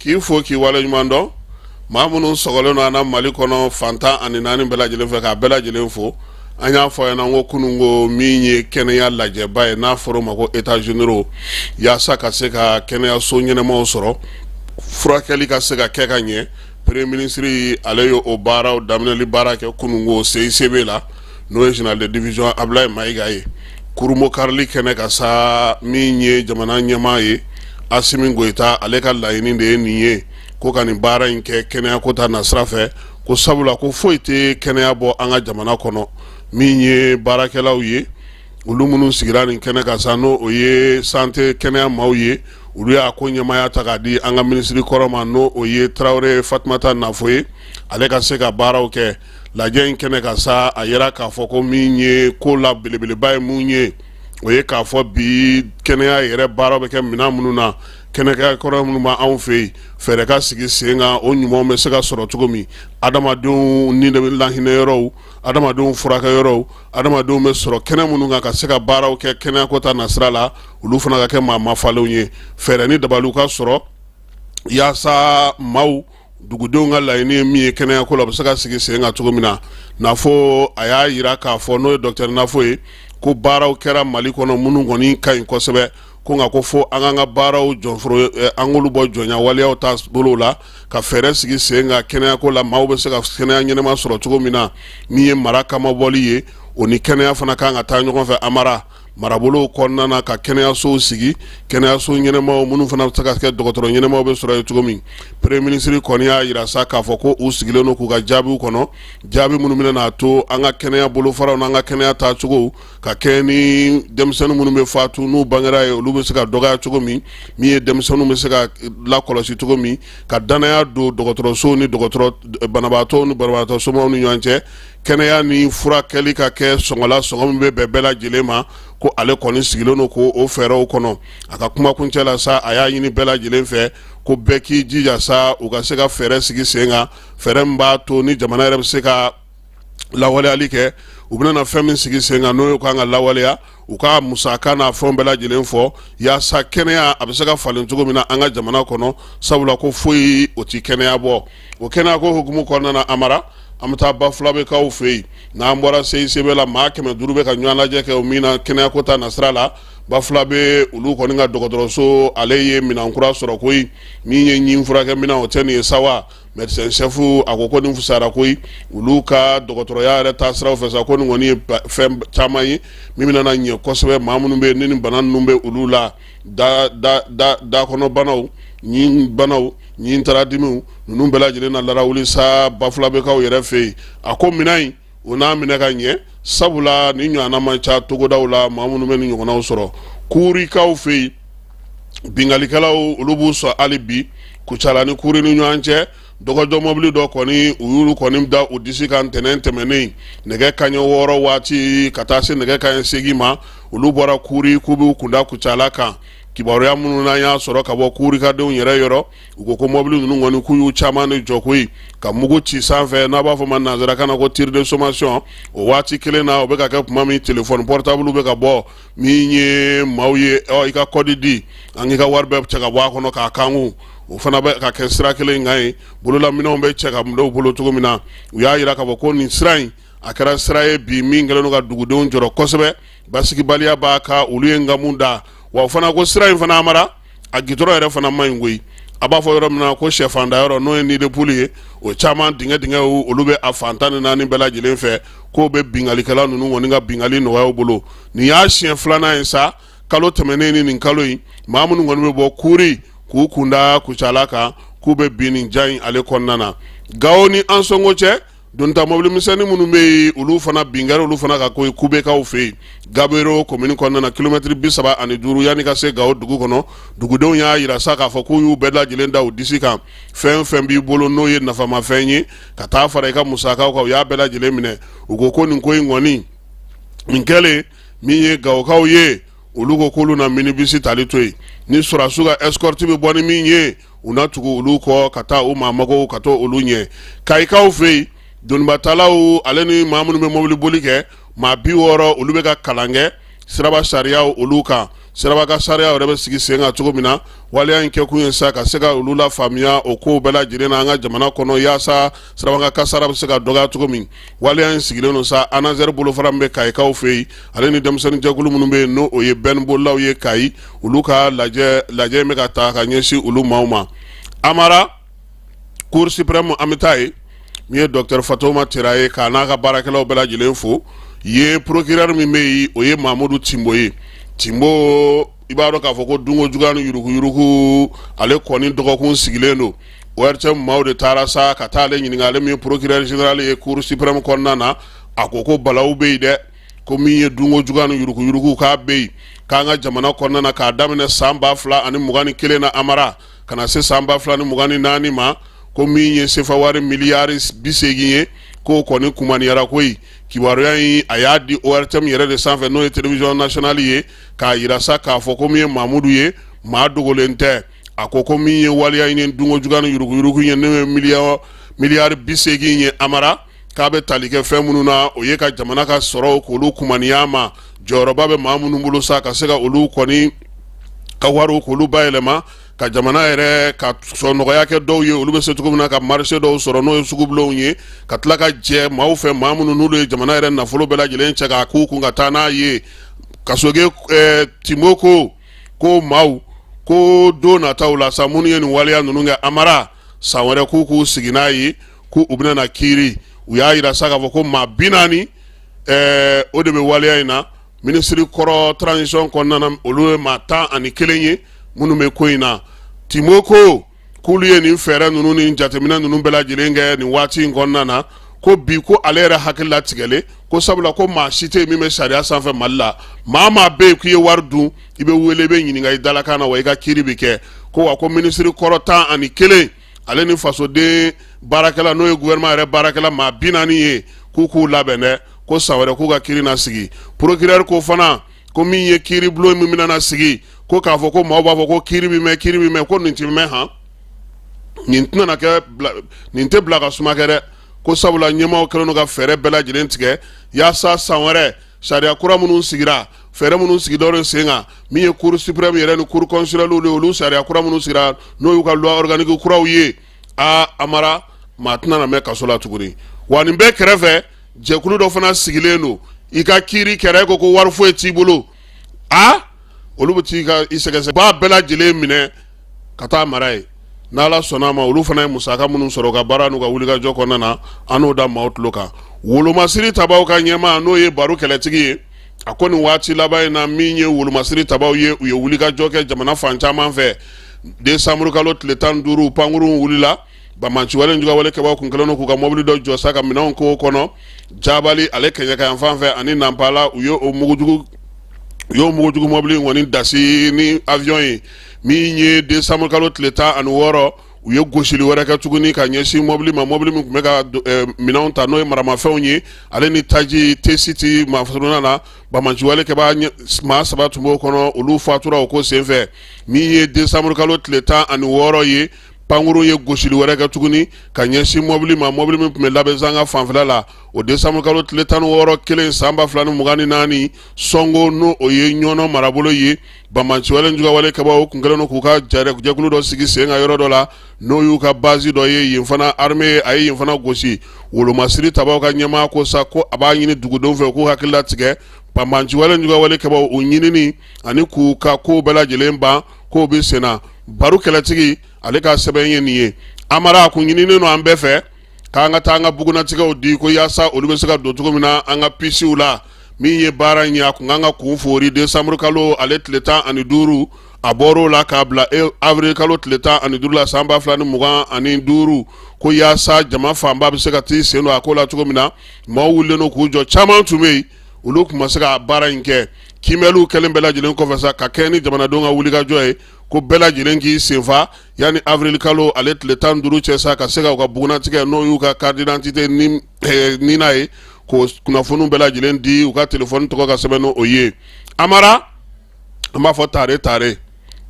K'i fo, k'i waleɲuman dɔn. Maa minnu sɔgɔlen don an na Mali kɔnɔ fan 14 bɛɛ lajɛlen fɛ, k'a bɛɛ lajɛlen fo. An y'a fɔ ɲɛna ko kunun ko min ye kɛnɛya lajɛba ye, n'a fɔra o ma ko états généraux, yaasa ka se ka kɛnɛyaso ɲɛnamaw sɔrɔ, furakɛli ka se ka kɛ ka ɲɛ. Premier ministre ale ye o baaraw daminɛli baara kɛ kunun ko CICB la, n'o ye général de division Ablaye Mayiga ye. Kurunbonkarili kɛnɛ kan sa, min ye jamana ɲɛmaa ye Asimi Goyita, ale ka laɲini de ye nin ye, ko ka nin baara in kɛ kɛnɛyako ta nasira fɛ, ko sabula ko foyi tɛ kɛnɛya bɔ an ka jamana kɔnɔ. Min ye baarakɛlaw ye, olu minnu sigira nin kɛnɛ kan sa, n'o o ye santé kɛnɛya maaw ye, olu y'a ko ɲɛmaaya ta k'a di an ka minisiri kɔrɔ ma, n'o o ye Tarawele Fatumata Nafo ye, ale ka se ka baaraw kɛ. Lajɛ in kɛnɛ kan sa, a yira k'a fɔ ko min ye ko la belebeleba ye mun ye, o ye k'a fɔ bi kɛnɛya yɛrɛ baaraw bɛ kɛ minɛn minnu na, kɛnɛya kɔrɔ minnu b'anw anw fɛ yen, fɛɛrɛ ka sigi sen kan o ɲumanw bɛ se ka sɔrɔ cogo min, adamadenw ni de bɛ lahinɛ yɔrɔw, adamadenw furakɛ yɔrɔw, adamadenw bɛ sɔrɔ kɛnɛ minnu kan ka se ka baaraw kɛ kɛnɛyako ta nasira la, olu fana ka kɛ maa mafalenw ye. Fɛɛrɛ ni dabaliw ka sɔrɔ yaasa maaw dugudenw ka laɲini ye min ye kɛnɛyako la, o bɛ se ka sigi sen kan cogo min na. Nafo a y'a jira k'a fɔ, n'o ye docteur Nafo ye, ko baaraw kɛra Mali kɔnɔ minnu kɔni ka ɲi kosɛbɛ, ko nka ko fo an k'an ka baaraw jɔnforo, an k'olu bɔ jɔnya waleyaw ta bolo la, ka fɛɛrɛ sigi sen kan kɛnɛyako la, maaw bɛ se ka kɛnɛya ɲɛnama sɔrɔ cogo min na. Min ye mara kamabɔli ye, o ni kɛnɛya fana kan ka taa ɲɔgɔn fɛ. Amara marabolow kɔnɔna na, ka kɛnɛyasow sigi, kɛnɛyaso ɲɛnamaw minnu fana bɛ se ka kɛ dɔgɔtɔrɔ ɲɛnamaw bɛ sɔrɔ yen cogo min. Premier ministre kɔni y'a jira sa k'a fɔ ko u sigilen don k'u ka jaabiw kɔnɔ, jaabi minnu bɛna n'a to an ka kɛnɛya bolofaraw n'an ka kɛnɛya taacogo ka kɛ ni denmisɛnnin minnu bɛ fatu n'u bangera ye, olu bɛ se ka dɔgɔya cogo min, min ye denmisɛnninw bɛ se ka lakɔlɔsi cogo min, ka danaya don dɔgɔtɔrɔsow ni dɔgɔtɔrɔ banabaatɔw ni banabaatɔ somaw ni ɲɔgɔn cɛ, kɛnɛya ni furakɛli ka kɛ sɔngɔ la, sɔngɔ min bɛ bɛn bɛɛ lajɛlen ma, ko ale kɔni sigilen don ko o fɛɛrɛw kɔnɔ. A ka kumakuncɛ la sa, a y'a ɲini bɛɛ lajɛlen fɛ ko bɛɛ k'i jija sa, u ka se ka fɛɛrɛ sigi sen kan, fɛɛrɛ min b'a to ni jamana yɛrɛ bɛ se ka lawaleyali kɛ. U bɛna fɛn min sigi sen kan, n'o ye kan ka lawaleya, u ka musaka n'a fɛn bɛɛ lajɛlen fɔ, yaasa kɛnɛya a bɛ se ka falen cogo min na an ka jamana kɔnɔ, sabula ko foyi o tɛ kɛnɛya bɔ. O kɛnɛya ko hukumu kɔnɔna na, Amara, an bɛ taa Bafulabɛkaw fɛ yen. N'an bɔra CICB la, maa 500 bɛ ka ɲɔgɔn lajɛ kɛ o min na kɛnɛyako ta nasira la. Bafulabɛ olu kɔni ka dɔgɔtɔrɔso, ale ye minɛn kura sɔrɔ koyi, min ye ɲin furakɛ minɛn, o tɛ nin ye sa wa? Médecin chef a ko ko nin fisayara koyi, olu ka dɔgɔtɔrɔya yɛrɛ taa siraw fɛ sa, ko nin kɔni ye fɛn caman ye min bɛna ɲɛ kosɛbɛ maa minnu bɛ ni bana ninnu bɛ olu la, da da da dakɔnɔbanaw, ɲin banaw, ɲin taradimiw, ninnu bɛɛ lajɛlen na larawuli sa Bafulabɛkaw yɛrɛ fɛ yen. A ko minɛn in, o n'a minɛ ka ɲɛ, sabula ni ɲɔgɔnna man ca togodaw la, maa minnu bɛ ni ɲɔgɔnnaw sɔrɔ. Kurikaw fɛ yen, binkalikɛlaw olu b'u sɔn hali bi Kucala ni Kuri ni ɲɔgɔn cɛ. Dɔgɔjɔ mɔbili dɔ kɔni, u y'olu kɔni da u disi kan ntɛnɛn tɛmɛnen nɛgɛ kanɲɛ 6 waati ka taa se nɛgɛ kanɲɛ 8 ma. Olu bɔra Kuri k'u b'u kunda Kucala kan. Kibaruya minnu n'an y'a sɔrɔ ka bɔ Kurikadenw yɛrɛ yɔrɔ, u ko ko mɔbili ninnu kɔni, k'u y'u caman de jɔ koyi, ka mugu ci sanfɛ, n'a b'a fɔ ma nanzarakan na ko tir de sommation. O waati kelen na, o bɛ ka kɛ tuma min téléphone portable bɛ ka bɔ, min ye maaw ye, i ka code di, an k'i ka wari bɛɛ cɛ ka bɔ a kɔnɔ k'a kanku, o fana bɛ ka kɛ sira kelen in kan yen. Bololaminɛnw bɛ cɛ ka dɔw bolo cogo min na, u y'a jira k'a fɔ ko nin sira in, a kɛra sira ye bi min kɛlen don ka dugudenw jɔrɔ kosɛbɛ, basigibaliya b'a kan, olu ye nkamu da wa. O fana ko sira in fana, Amara, a gitɔrɔn yɛrɛ fana man ɲi koyi. A b'a fɔ yɔrɔ min na ko sɛfanda yɔrɔ, n'o ye nid de poule ye, o caman dingɛ dingɛw olu bɛ a fan 14 bɛɛ lajɛlen fɛ, k'o bɛ binkalikɛla ninnu kɔni ka binkali nɔgɔya u bolo. Nin y'a siɲɛ filanan ye sa, kalo tɛmɛnen ni nin kalo in, maa minnu kɔni bɛ bɔ Kuri k'u kunda Kucala kan, k'u bɛ bin nin ja in ale kɔnɔna na. Gawo ni Ansɔngo cɛ, donta mɔbili misɛnnin minnu bɛ yen, olu fana bin kɛra olu fana kan koyi Kubekaw fɛ yen, Gabero komini kɔnɔna na, kilomɛtiri 35 yanni ka se Gawo dugu kɔnɔ. Dugudenw y'a jira sa k'a fɔ k'u y'u bɛɛ lajɛlen da u disi kan, fɛn fɛn b'i bolo n'o ye nafamafɛn ye ka taa fara i ka musakaw kan, u y'a bɛɛ lajɛlen minɛ. U ko ko nin ko in kɔni nin kɛlen min ye Gawokaw ye, olu ko k'olu na minibisi tali to yen, ni sɔrɔdasiw ka escorte bɛ bɔ ni min ye, u na tugu olu kɔ ka taa u maa mago ka to olu ɲɛ. Kayikaw fɛ yen, donibatalaw ale ni maa minnu bɛ mobili boli kɛ, maa 60, olu bɛ ka kalan kɛ siraba sariyaw olu kan. siraba sariya yɛrɛ bɛ sigi sen kan cogo min na. Waleya in kɛkun ye sa ka se ka olu lafaamuya o kow bɛɛ lajɛlen na an ka jamana kɔnɔ, yaasa siraba kasara bɛ se ka dɔgɔya cogo min. Waleya in sigilen don sa ANASER bolofara min bɛ Kayikaw fɛ yen, ale ni denmisɛnnin jɛkulu minnu bɛ yen, n'o o ye bɛnbolilaw ye Kayi, olu ka lajɛ in bɛ ka taa ka ɲɛsin olu maaw ma. Amara, Cour suprême, an bɛ taa yen. Min ye docteur Fatoma Tera ye, k'a n'a ka baarakɛlaw bɛɛ lajɛlen fo ye. Procureur min bɛ yen, o ye Mamudu Timbo ye. Timbo, i b'a dɔn k'a fɔ ko dunko juguya ni yuruguyurugu, ale kɔni dɔgɔkun sigilen don. ORTM maaw de taara sa ka taa ale ɲininka, ale min ye procureur général ye Cour suprême kɔnɔna na. A ko ko balawu bɛ yen dɛ, ko min ye dunko juguya ni yuruguyurugu, k'a bɛ yen k'an ka jamana kɔnɔna na, k'a daminɛ san 2021 na, Amara, ka na se san 2024 ma, ko min ye sefa wari miliyari 80 ye, k'o kɔni kumaniyara koyi. Kibaruya in, a y'a di ORTM yɛrɛ de sanfɛ, n'o ye télévision nationale ye, k'a yira sa k'a fɔ ko min ye Mamudu ye, maa dogolen tɛ. A ko ko min ye waleya in ye, dunko juguya ni yuruguyurugu ye, n'o ye miliyari 80 ye, Amara, k'a bɛ tali kɛ fɛn minnu na, o ye ka jamana ka sɔrɔw k'olu kumaniya ma. Jɔyɔrɔba bɛ maa minnu bolo sa ka se ka olu kɔni ka wariw k'olu bayɛlɛma, ka jamana yɛrɛ ka sɔrɔ nɔgɔya kɛ dɔw ye, olu bɛ se cogo min na ka marché dɔw sɔrɔ, n'o ye sugubulonw ye, ka tila ka jɛ maaw fɛ, maa minnu n'olu ye jamana yɛrɛ nafolo bɛɛ lajɛlen cɛ k'a k'u kun ka taa n'a ye. Kasoge Timbo ko maaw ko don nataw la sa, minnu ye nin waleya ninnu kɛ, Amara, san wɛrɛ k'u k'u sigi n'a ye, k'u bɛna na kiiri. U y'a yira sa k'a fɔ ko maa 40, o de bɛ waleya in na. Minisiri kɔrɔ transition kɔnɔna na, olu ye maa 11 ye minnu bɛ ko in na. Timbo ko k'olu ye nin fɛɛrɛ ninnu ni jateminɛ ninnu bɛɛ lajɛlen kɛ nin waati in kɔnɔna na, ko bi ko ale yɛrɛ hakili latigɛlen ko, sabula ko maa si tɛ yen min bɛ sariya sanfɛ Mali la. Maa maa bɛ yen k'i ye wari dun, i bɛ wele, i bɛ ɲininka i dalakan na, wa i ka kiiri bɛ kɛ. Ko wa ko minisiri kɔrɔ 11, ale ni fasoden baarakɛla, n'o ye gouvernement yɛrɛ baarakɛla maa 40 ye, k'u k'u labɛn dɛ, ko san wɛrɛ k'u ka kiiri na sigi. Procureur ko fana ko min ye kiiri bulon min bɛna na sigi, ko k'a fɔ ko maaw b'a fɔ ko kiiri bɛ mɛn, kiiri bɛ mɛn, ko nin tɛ mɛn han, nin tɛna kɛ, nin tɛ bila ka suma kɛ dɛ, ko sabula ɲɛmaaw kɛlen don ka fɛɛrɛ bɛɛ lajɛlen tigɛ yaasa san wɛrɛ sariya kura minnu sigira, fɛɛrɛ minnu sigidɔw sen kan, min ye cour suprême yɛrɛ ni cour constitutionnelle ye, olu sariya kura minnu sigira, n'o y'u ka loi organique kuraw ye, aa Amara, maa tɛna na mɛn kaso la tuguni. Wa nin bɛɛ kɛrɛfɛ, jɛkulu dɔ fana sigilen don. I ka kiiri kɛra, e ko ko wari foyi t'i bolo, a olu bɛ t'i ka i sɛgɛsɛgɛ, b'a bɛɛ lajɛlen minɛ ka taa mara ye. N'Ala sɔnna a ma, olu fana ye musaka minnu sɔrɔ ka baara n'u ka wulikajɔ kɔnɔna na, an n'o da maaw tulo kan. Wolomasiri tabaw ka ɲɛmaa, n'o ye Baro Kɛlɛtigi ye, a ko nin waati laban in na, min ye wolomasiri tabaw ye, u ye wulikajɔ kɛ jamana fan caman fɛ. Desanburu kalo tile 15, pankurun wulila. Banbaanciwale jugawale kɛbaw kun kɛlen don k'u ka mobili dɔ jɔ sa ka minɛnw k'o kɔnɔ Jabali ale kɛɲɛka yan fan fɛ ani Nanpala. U ye o mugujugu u y'o mugujugu mobili in kɔni dasi ni avion ye. Min ye desanburu kalo tile 16, u ye gosili wɛrɛ kɛ tuguni ka ɲɛsin mobili ma, mobili min tun bɛ ka minɛnw ta, n'o ye maramafɛnw ye, ale ni taji Tesiti masurunna na. Banbaanciwale kɛbaa maa saba tun b'o kɔnɔ, olu fatura o ko senfɛ. Min ye desanburu kalo tile 16 ye, pankurun ye gosili wɛrɛ kɛ tuguni ka ɲɛsin mobili ma, mobili min tun bɛ Labezanga fanfɛla la. O desanburu kalo tile 16 kelen san 2024, Sɔngo, n'o o ye Ɲɔnɔ marabolo ye, banbaanciwale jugawale kɛbaw kun kɛlen don k'u ka jɛkulu dɔ sigi sen kan yɔrɔ dɔ la, n'o y'u ka base dɔ ye yen fana. Armée a ye yen fana gosi. Wolomasiri tabaw ka ɲɛmaa ko sa ko a b'a ɲini dugudenw fɛ k'u hakili latigɛ banbaanciwale jugawale kɛbaw u ɲinini ani k'u ka kow bɛɛ lajɛlen ban, k'o bɛ senna. Baro Kɛlɛtigi ale ka sɛbɛn ye nin ye. Amara, a kun ɲininen don an bɛɛ fɛ k'an ka taa an ka bugunnatigɛw di, ko yaasa olu bɛ se ka don cogo min na an ka pisiw la. Min ye baara in ye, a kun kan ka kun foori desanburu kalo ale tile 15, a bɔr'o la k'a bila avril kalo tile 15 la san 2025, ko yaasa jama fanba bɛ se ka t'i sen don a ko la cogo min na. Maaw wulilen don k'u jɔ, caman tun bɛ yen, olu tun ma se ka baara in kɛ. Kiimɛliw kɛlen bɛɛ lajɛlen kɔfɛ sa, ka kɛ ni jamanadenw ka wulikajɔ ye, ko bɛɛ lajɛlen k'i senfa yanni avril kalo ale tile 15 cɛ sa, ka se ka u ka bugunnatigɛ, n'o y'u ka carte d'identité ni nina ye, k'o kunnafoniw bɛɛ lajɛlen di, u ka telefɔni tɔgɔ ka sɛbɛn n'o ye. Amara, an b'a fɔ tare tare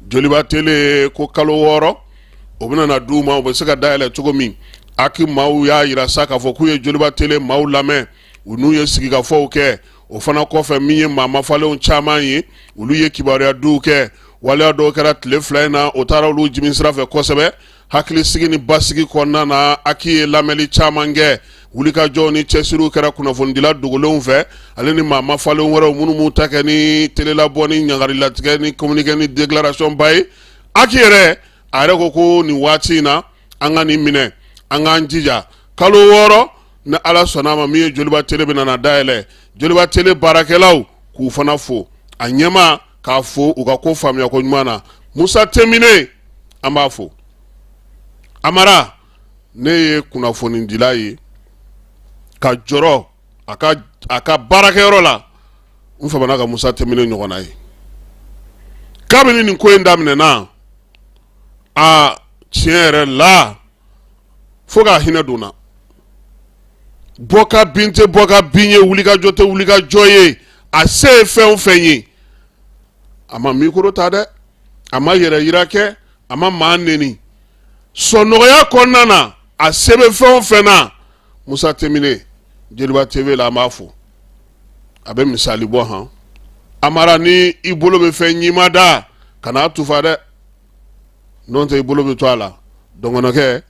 Joliba Tele ko kalo 6 o bɛna na d'u ma, u bɛ se ka dayɛlɛ cogo min. Aki maaw y'a yira sa k'a fɔ k'u ye Joliba Tele maaw lamɛn, u n'u ye sigikafɔw kɛ. O fana kɔfɛ, min ye maa mafalenw caman ye, olu ye kibaruya diw kɛ. Waleya dɔw kɛra tile 2 in na, o taara olu jimi sira fɛ kosɛbɛ. Hakilisigi ni basigi kɔnɔna na, HAC ye lamɛnli caman kɛ. Wulikajɔw ni cɛsiriw kɛra kunnafonidila dogolenw fɛ, ale ni maa mafalen wɛrɛw minnu b'u ta kɛ ni telelabɔ ni ɲangarilatigɛ ni communiqué ni déclaration ba ye. HAC yɛrɛ, a yɛrɛ ko ko nin waati in na, an ka nin minɛ, an k'an jija kalo 6, ni Ala sɔnna a ma, min ye Joliba Tele bɛ nana dayɛlɛ. Joliba Tele baarakɛlaw k'u fana fo, a ɲɛmaa k'a fo u ka ko faamuya ko ɲuman na. Musa Temine, an b'a fo. Amara, ne ye kunnafonidila ye ka jɔrɔ a ka baarakɛyɔrɔ la. N famana ka Musa Temine ɲɔgɔnna ye kabini nin ko in daminɛna. A tiɲɛ yɛrɛ la, fo k'a hinɛ donna. Bɔ ka bin tɛ bɔ ka bin ye, wulikajɔ tɛ wulikajɔ ye. A se ye fɛn o fɛn ye, a ma mikoro ta dɛ, a ma yɛrɛ yira kɛ, a ma maa neni. Sɔnɔgɔya kɔnɔna na, a se bɛ fɛn o fɛn na, Musa Temine, Joliba TV la, an b'a fo. A bɛ misali bɔ han. Amara, ni i bolo bɛ fɛn ɲima da, kan'a tufa dɛ, n'o tɛ i bolo bɛ to a la. Dɔgɔnɔkɛ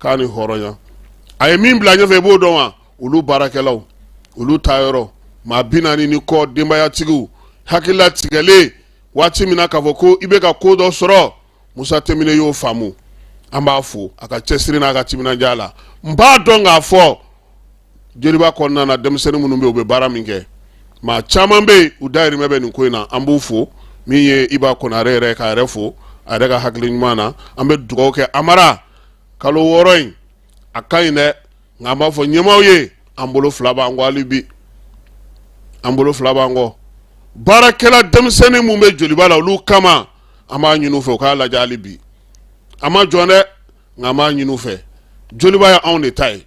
k'a ni hɔrɔnya, a ye min bila ɲɛfɛ, i b'o dɔn wa? Olu baarakɛlaw, olu taayɔrɔ maa 40 ni kɔ, denbayatigiw hakilila tigɛlen waati min na k'a fɔ ko i bɛ ka ko dɔ sɔrɔ, Musa Temine y'o faamu. An b'a fo a ka cɛsiri n'a ka timinandiya la. N b'a dɔn k'a fɔ Joliba kɔnɔna na, denmisɛnnin minnu bɛ yen, u bɛ baara min kɛ, maa caman bɛ yen, u dayirimɛ bɛ nin ko in na. An b'u fo. Min ye Iba Konare yɛrɛ, k'a yɛrɛ fo a yɛrɛ ka hakili ɲuman na. An bɛ dugawu kɛ Amara. Kalo 6 in, a ka ɲi dɛ, nka an b'a fɔ ɲɛmaaw ye, an bolo fila b'an kɔ hali bi, an bolo fila b'an kɔ. Baarakɛla denmisɛnnin minnu bɛ Joliba la, olu kama, an b'a ɲini u fɛ u k'a lajɛ hali bi. An ma jɔn dɛ, nka an b'a ɲini u fɛ. Joliba ye anw de ta ye,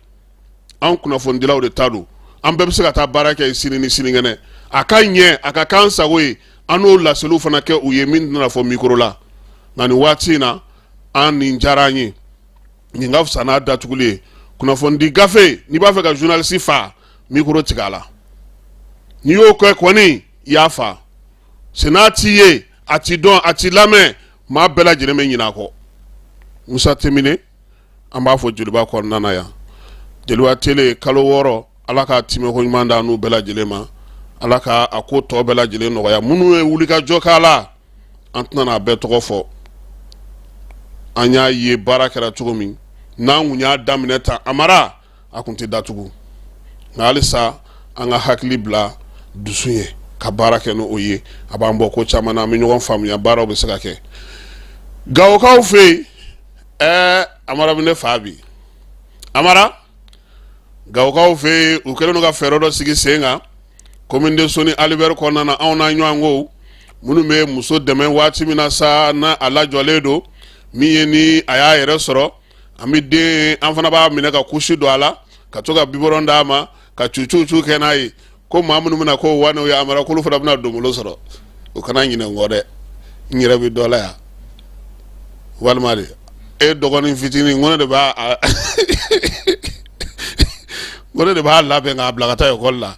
anw kunnafonidilaw de ta don. An bɛɛ bɛ se ka taa baara kɛ sini ni sinikɛnɛ. A ka ɲɛ, a ka k'an sago ye, an n'o laseliw fana kɛ u ye min tɛna fɔ mikoro la. Nka nin waati in na, an nin diyara an ye, nin ka fisa n'a datuguli ye. Kunnafonidi gafe, n'i b'a fɛ ka journaliste fa, mikoro tigɛ a la. N'i y'o kɛ kɔni, i y'a fa. Sen'a t'i ye, a t'i dɔn, a t'i lamɛn, maa bɛɛ lajɛlen bɛ ɲinɛ a kɔ. Musa Temine, an b'a fɔ Joliba kɔnɔna na yan. Joliba Tele, kalo 6, Ala k'a timɛko ɲuman d'an n'u bɛɛ lajɛlen ma. Ala ka a ko tɔ bɛɛ lajɛlen nɔgɔya. Minnu ye wulikajɔ k'a la, an tɛna n'a bɛɛ tɔgɔ fɔ. An y'a ye baara kɛra cogo min, n'an kun y'a daminɛ tan, Amara, a kun tɛ datugu. Nka halisa an ka hakili bila dusu ye ka baara kɛ n'o ye, a b'an bɔ ko caman na. An bɛ ɲɔgɔn faamuya, baaraw bɛ se ka kɛ. Gawokaw fɛ yen, Amara bɛ ne fa bi. Amara, Gawokaw fɛ yen, u kɛlen don ka fɛɛrɛ dɔ sigi sen kan commune de Soni Alibɛri kɔnɔna na. Anw n'a ɲɔgɔn ko minnu bɛ muso dɛmɛ waati min na sa, n'a a lajɔlen don, min ye ni a y'a yɛrɛ sɔrɔ, an bɛ den, an fana b'a minɛ ka kusi don a la, ka to ka biberon d'a ma, ka cucucu kɛ n'a ye. Ko maa minnu bɛna ko wa n'o ye, Amara, k'olu fana bɛna donbolo sɔrɔ. U kana ɲinɛ n kɔ dɛ, n yɛrɛ bɛ dɔ la yan. Walima de e dɔgɔnin fitinin, ko ne de b'a ko ne de b'a labɛn k'a bila ka taa ekɔli la.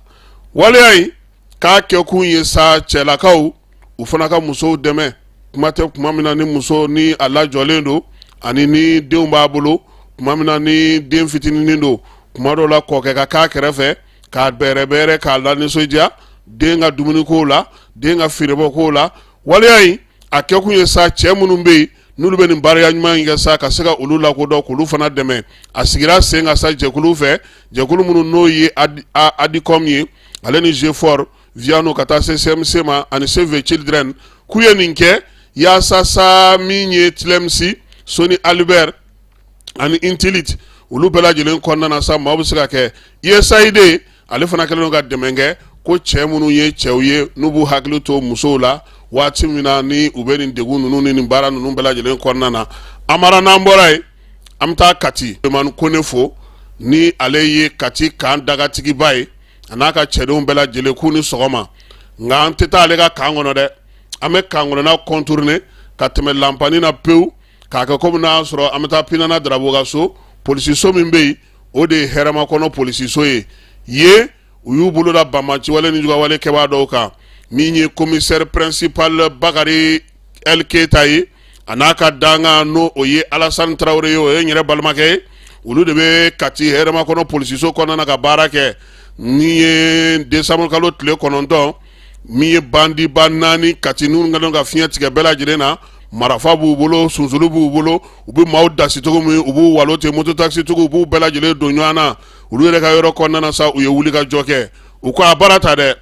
Waleya in k'a kɛkun ye sa, cɛlakaw, u fana ka musow dɛmɛ. Kuma tɛ kuma min na ni muso ni a lajɔlen don, ani ni denw b'a bolo, kuma min na ni den fitininin don, kuma dɔw la kɔkɛ ka k'a kɛrɛfɛ k'a bɛrɛbɛrɛ, k'a lanisɔndiya den ka dumunikow la, den ka feerebɔkow la. Waleya in a kɛkun ye sa, cɛ minnu bɛ yen n'olu bɛ nin baara ɲuman in kɛ sa, ka se ka olu lakodɔn, k'olu fana dɛmɛ. A sigira sen kan sa jɛkulu fɛ, jɛkulu minnu n'o ye ADICOM ye, ale ni GFOR Viano, ka taa se CMC ma ani Save the Children, k'u ye nin kɛ yaasa sa min ye TLEMS, Soni Albert ani Intilit, olu bɛɛ lajɛlen kɔnɔna na sa, maaw bɛ se ka kɛ. USAID ale fana kɛlen don ka dɛmɛ kɛ, ko cɛ minnu ye cɛw ye, n'u b'u hakili to musow la waati min na ni u bɛ nin degun ninnu ni nin baara ninnu bɛɛ lajɛlen kɔnɔna na. Amara, n'an bɔra yen, an bɛ taa Kati. Sulemani Kone fo, ni ale ye Kati kan dagatigiba ye, a n'a ka cɛdenw bɛɛ lajɛlen, k'u ni sɔgɔma. Nka an tɛ taa ale ka kan kɔnɔ dɛ, an bɛ kan kɔnɔna contourner ka tɛmɛ lanpani na pewu, k'a kɛ komi n'a sɔrɔ an bɛ taa Pinana Darabo ka so. Polisiso min bɛ yen, o de ye Hɛrɛmakɔnɔ polisiso ye. Yen u y'u bolo da banbaanciwale ni juguyawale kɛbaa dɔw kan min ye commissaire principal Bakari El Keyita ye a n'a ka dankan n'o o ye Alasani Tarawele ye o ye n yɛrɛ balimakɛ ye olu de bɛ Kati hɛrɛmakɔnɔ polisiso kɔnɔna na ka baara kɛ ni ye décembre kalo tile 9 min ye bandiba 4 Kati ninnu kɛlen ka fiɲɛ tigɛ bɛɛ lajɛlen na marafa b'u bolo sunsulu b'u bolo u bɛ maaw dasi cogo min u b'u walo ten mototakisitigiw u b'u bɛɛ lajɛlen don ɲɔgɔn na olu yɛrɛ ka yɔrɔ kɔnɔna na sa u ye wuli ka jɔ kɛ u ko a baara ta dɛ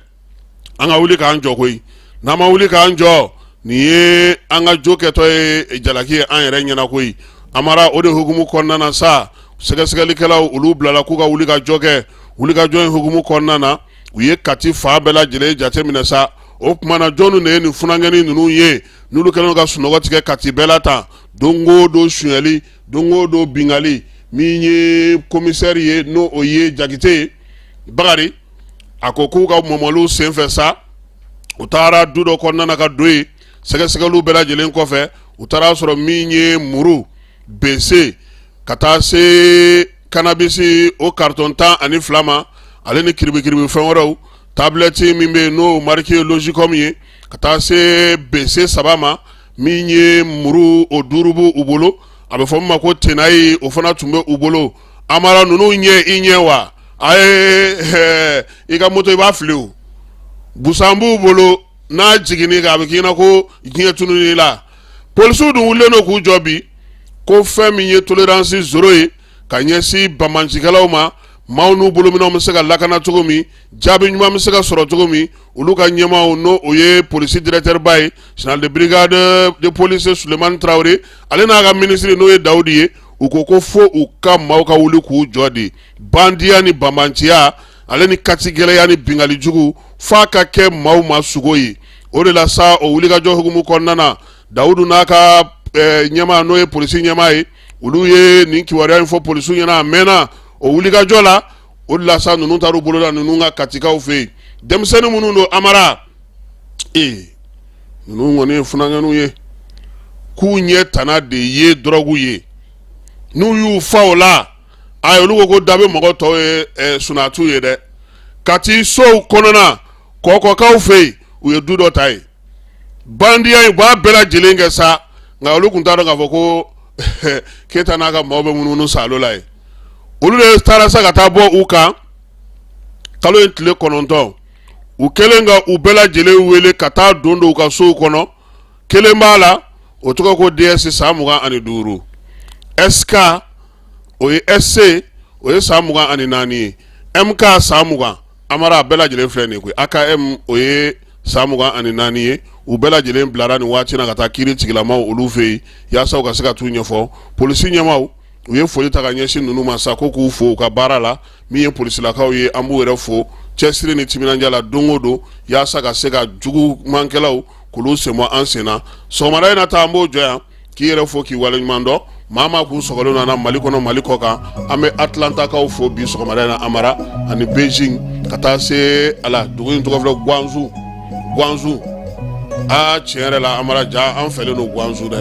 an ka wuli k'an jɔ koyi n'an ma wuli k'an jɔ nin ye an ka jo kɛtɔ ye jalaki ye an yɛrɛ ɲɛna koyi Amara o de hukumu kɔnɔna na sa sɛgɛsɛgɛlikɛlaw olu bilala k'u ka wuli ka jɔ kɛ wuli ka jɔ in hukumu kɔnɔna na u ye Kati fan bɛɛ lajɛlen jateminɛ sa o tuma na jɔnni de ye nin funankɛnin ninnu ye n'olu kɛlen ka sunɔgɔ tigɛ Kati bɛɛ la tan don o don sonyali don o don binkanni min ye commissaire ye n'o o ye Jakite ye Bakari a ko k'u ka mɔmɔliw senfɛ sa u taara du dɔ kɔnɔna na ka don yen sɛgɛsɛgɛliw bɛɛ lajɛlen kɔfɛ u taara sɔrɔ min ye muru bese ka taa se kanabisi o karitɔn 12 ma ale ni kiribikiribi fɛn wɛrɛw tabilɛti min bɛ yen n'o mariki ye Logicom ye ka taa se bese 3 ma min ye muru o 5 b'u bolo a bɛ fɔ min ma ko tenayi o fana tun bɛ u bolo Amara ninnu ɲɛ i ɲɛ wa a ye i ka moto i b'a fili o busan b'u bolo n'a jiginn'i kan a bɛ k'i ɲɛna ko diɲɛ tunun'i la polisiw dun wulilen don k'u jɔ bi ko fɛn min ye tolérance zéro ye ka ɲɛsin banbaancikɛlaw ma maaw n'u bolominɛnw bɛ se ka lakana cogo min jaabi ɲuman bɛ se ka sɔrɔ cogo min olu ka ɲɛmaaw n'o o ye polisi directeur ba ye général de brigade de police Sulemani Tarawele ale n'a ka minisiri n'o ye Dawudi ye u ko ko fo u ka maaw ka wuli k'u jɔ de bandiya ni banbaanciya ale ni kati gɛlɛya ni binkanni jugu f'a ka kɛ maaw ma sugo ye o de la sa o wulikajɔ hukumu kɔnɔna na Dawudu n'a ka ɲɛmaa n'o ye polisi ɲɛmaa ye olu ye nin kibaruya in fɔ polisiw ɲɛna a mɛnna o wulikajɔ la o de la sa ninnu taar'u bolo da ninnu ka Katikaw fɛ yen denmisɛnnin minnu don Amara ee ninnu kɔni ye funankɛninw ye k'u ɲɛ tana de ye dɔrɔgu ye n'u y'u fa o la ayi olu ko ko da bɛ mɔgɔ tɔw ye sunatu ye dɛ Kati sow kɔnɔna kɔkɔkaw fɛ yen u ye du dɔ ta yen bandiya in u b'a bɛɛ lajɛlen kɛ sa nka olu tun t'a dɔn k'a fɔ ko Keyita n'a ka maaw bɛ munumunu saalo la yen olu de taara sa ka taa bɔ u kan kalo in tile 9 u kɛlen ka u bɛɛ lajɛlen wele ka taa don u ka sow kɔnɔ kelen b'a la o tɔgɔ ko DS san 25 SK o ye SC o ye san 24 ye MK san 20 Amara a bɛɛ lajɛlen filɛ nin ye koyi AKM o ye san 24 ye u bɛɛ lajɛlen bilara nin waati na ka taa kiiri tigilamaw olu fɛ yen yaasa u ka se ka t'u ɲɛfɔ polisi ɲɛmaaw u ye foli ta ka ɲɛsin ninnu ma sa ko k'u fo u ka baara la min ye polisilakaw ye an b'u yɛrɛ fo cɛsiri ni timinandiya la don o don yaasa ka se ka jugumankɛlaw k'olu sen bɔ an sen na sɔgɔmada in na ta an b'o jɔ yan k'i yɛrɛ fo k'i waleɲuman dɔn maa maa k'u sɔgɔlen nana Mali kɔnɔ Mali kɔ kan an bɛ Atlantakaw fo bi sɔgɔmada in na Amara ani Beijing ka taa se a la dugu in tɔgɔ filɛ Guangzhou Guangzhou aa tiɲɛ yɛrɛ la Amara ja an fɛlen don Guangzhou dɛ.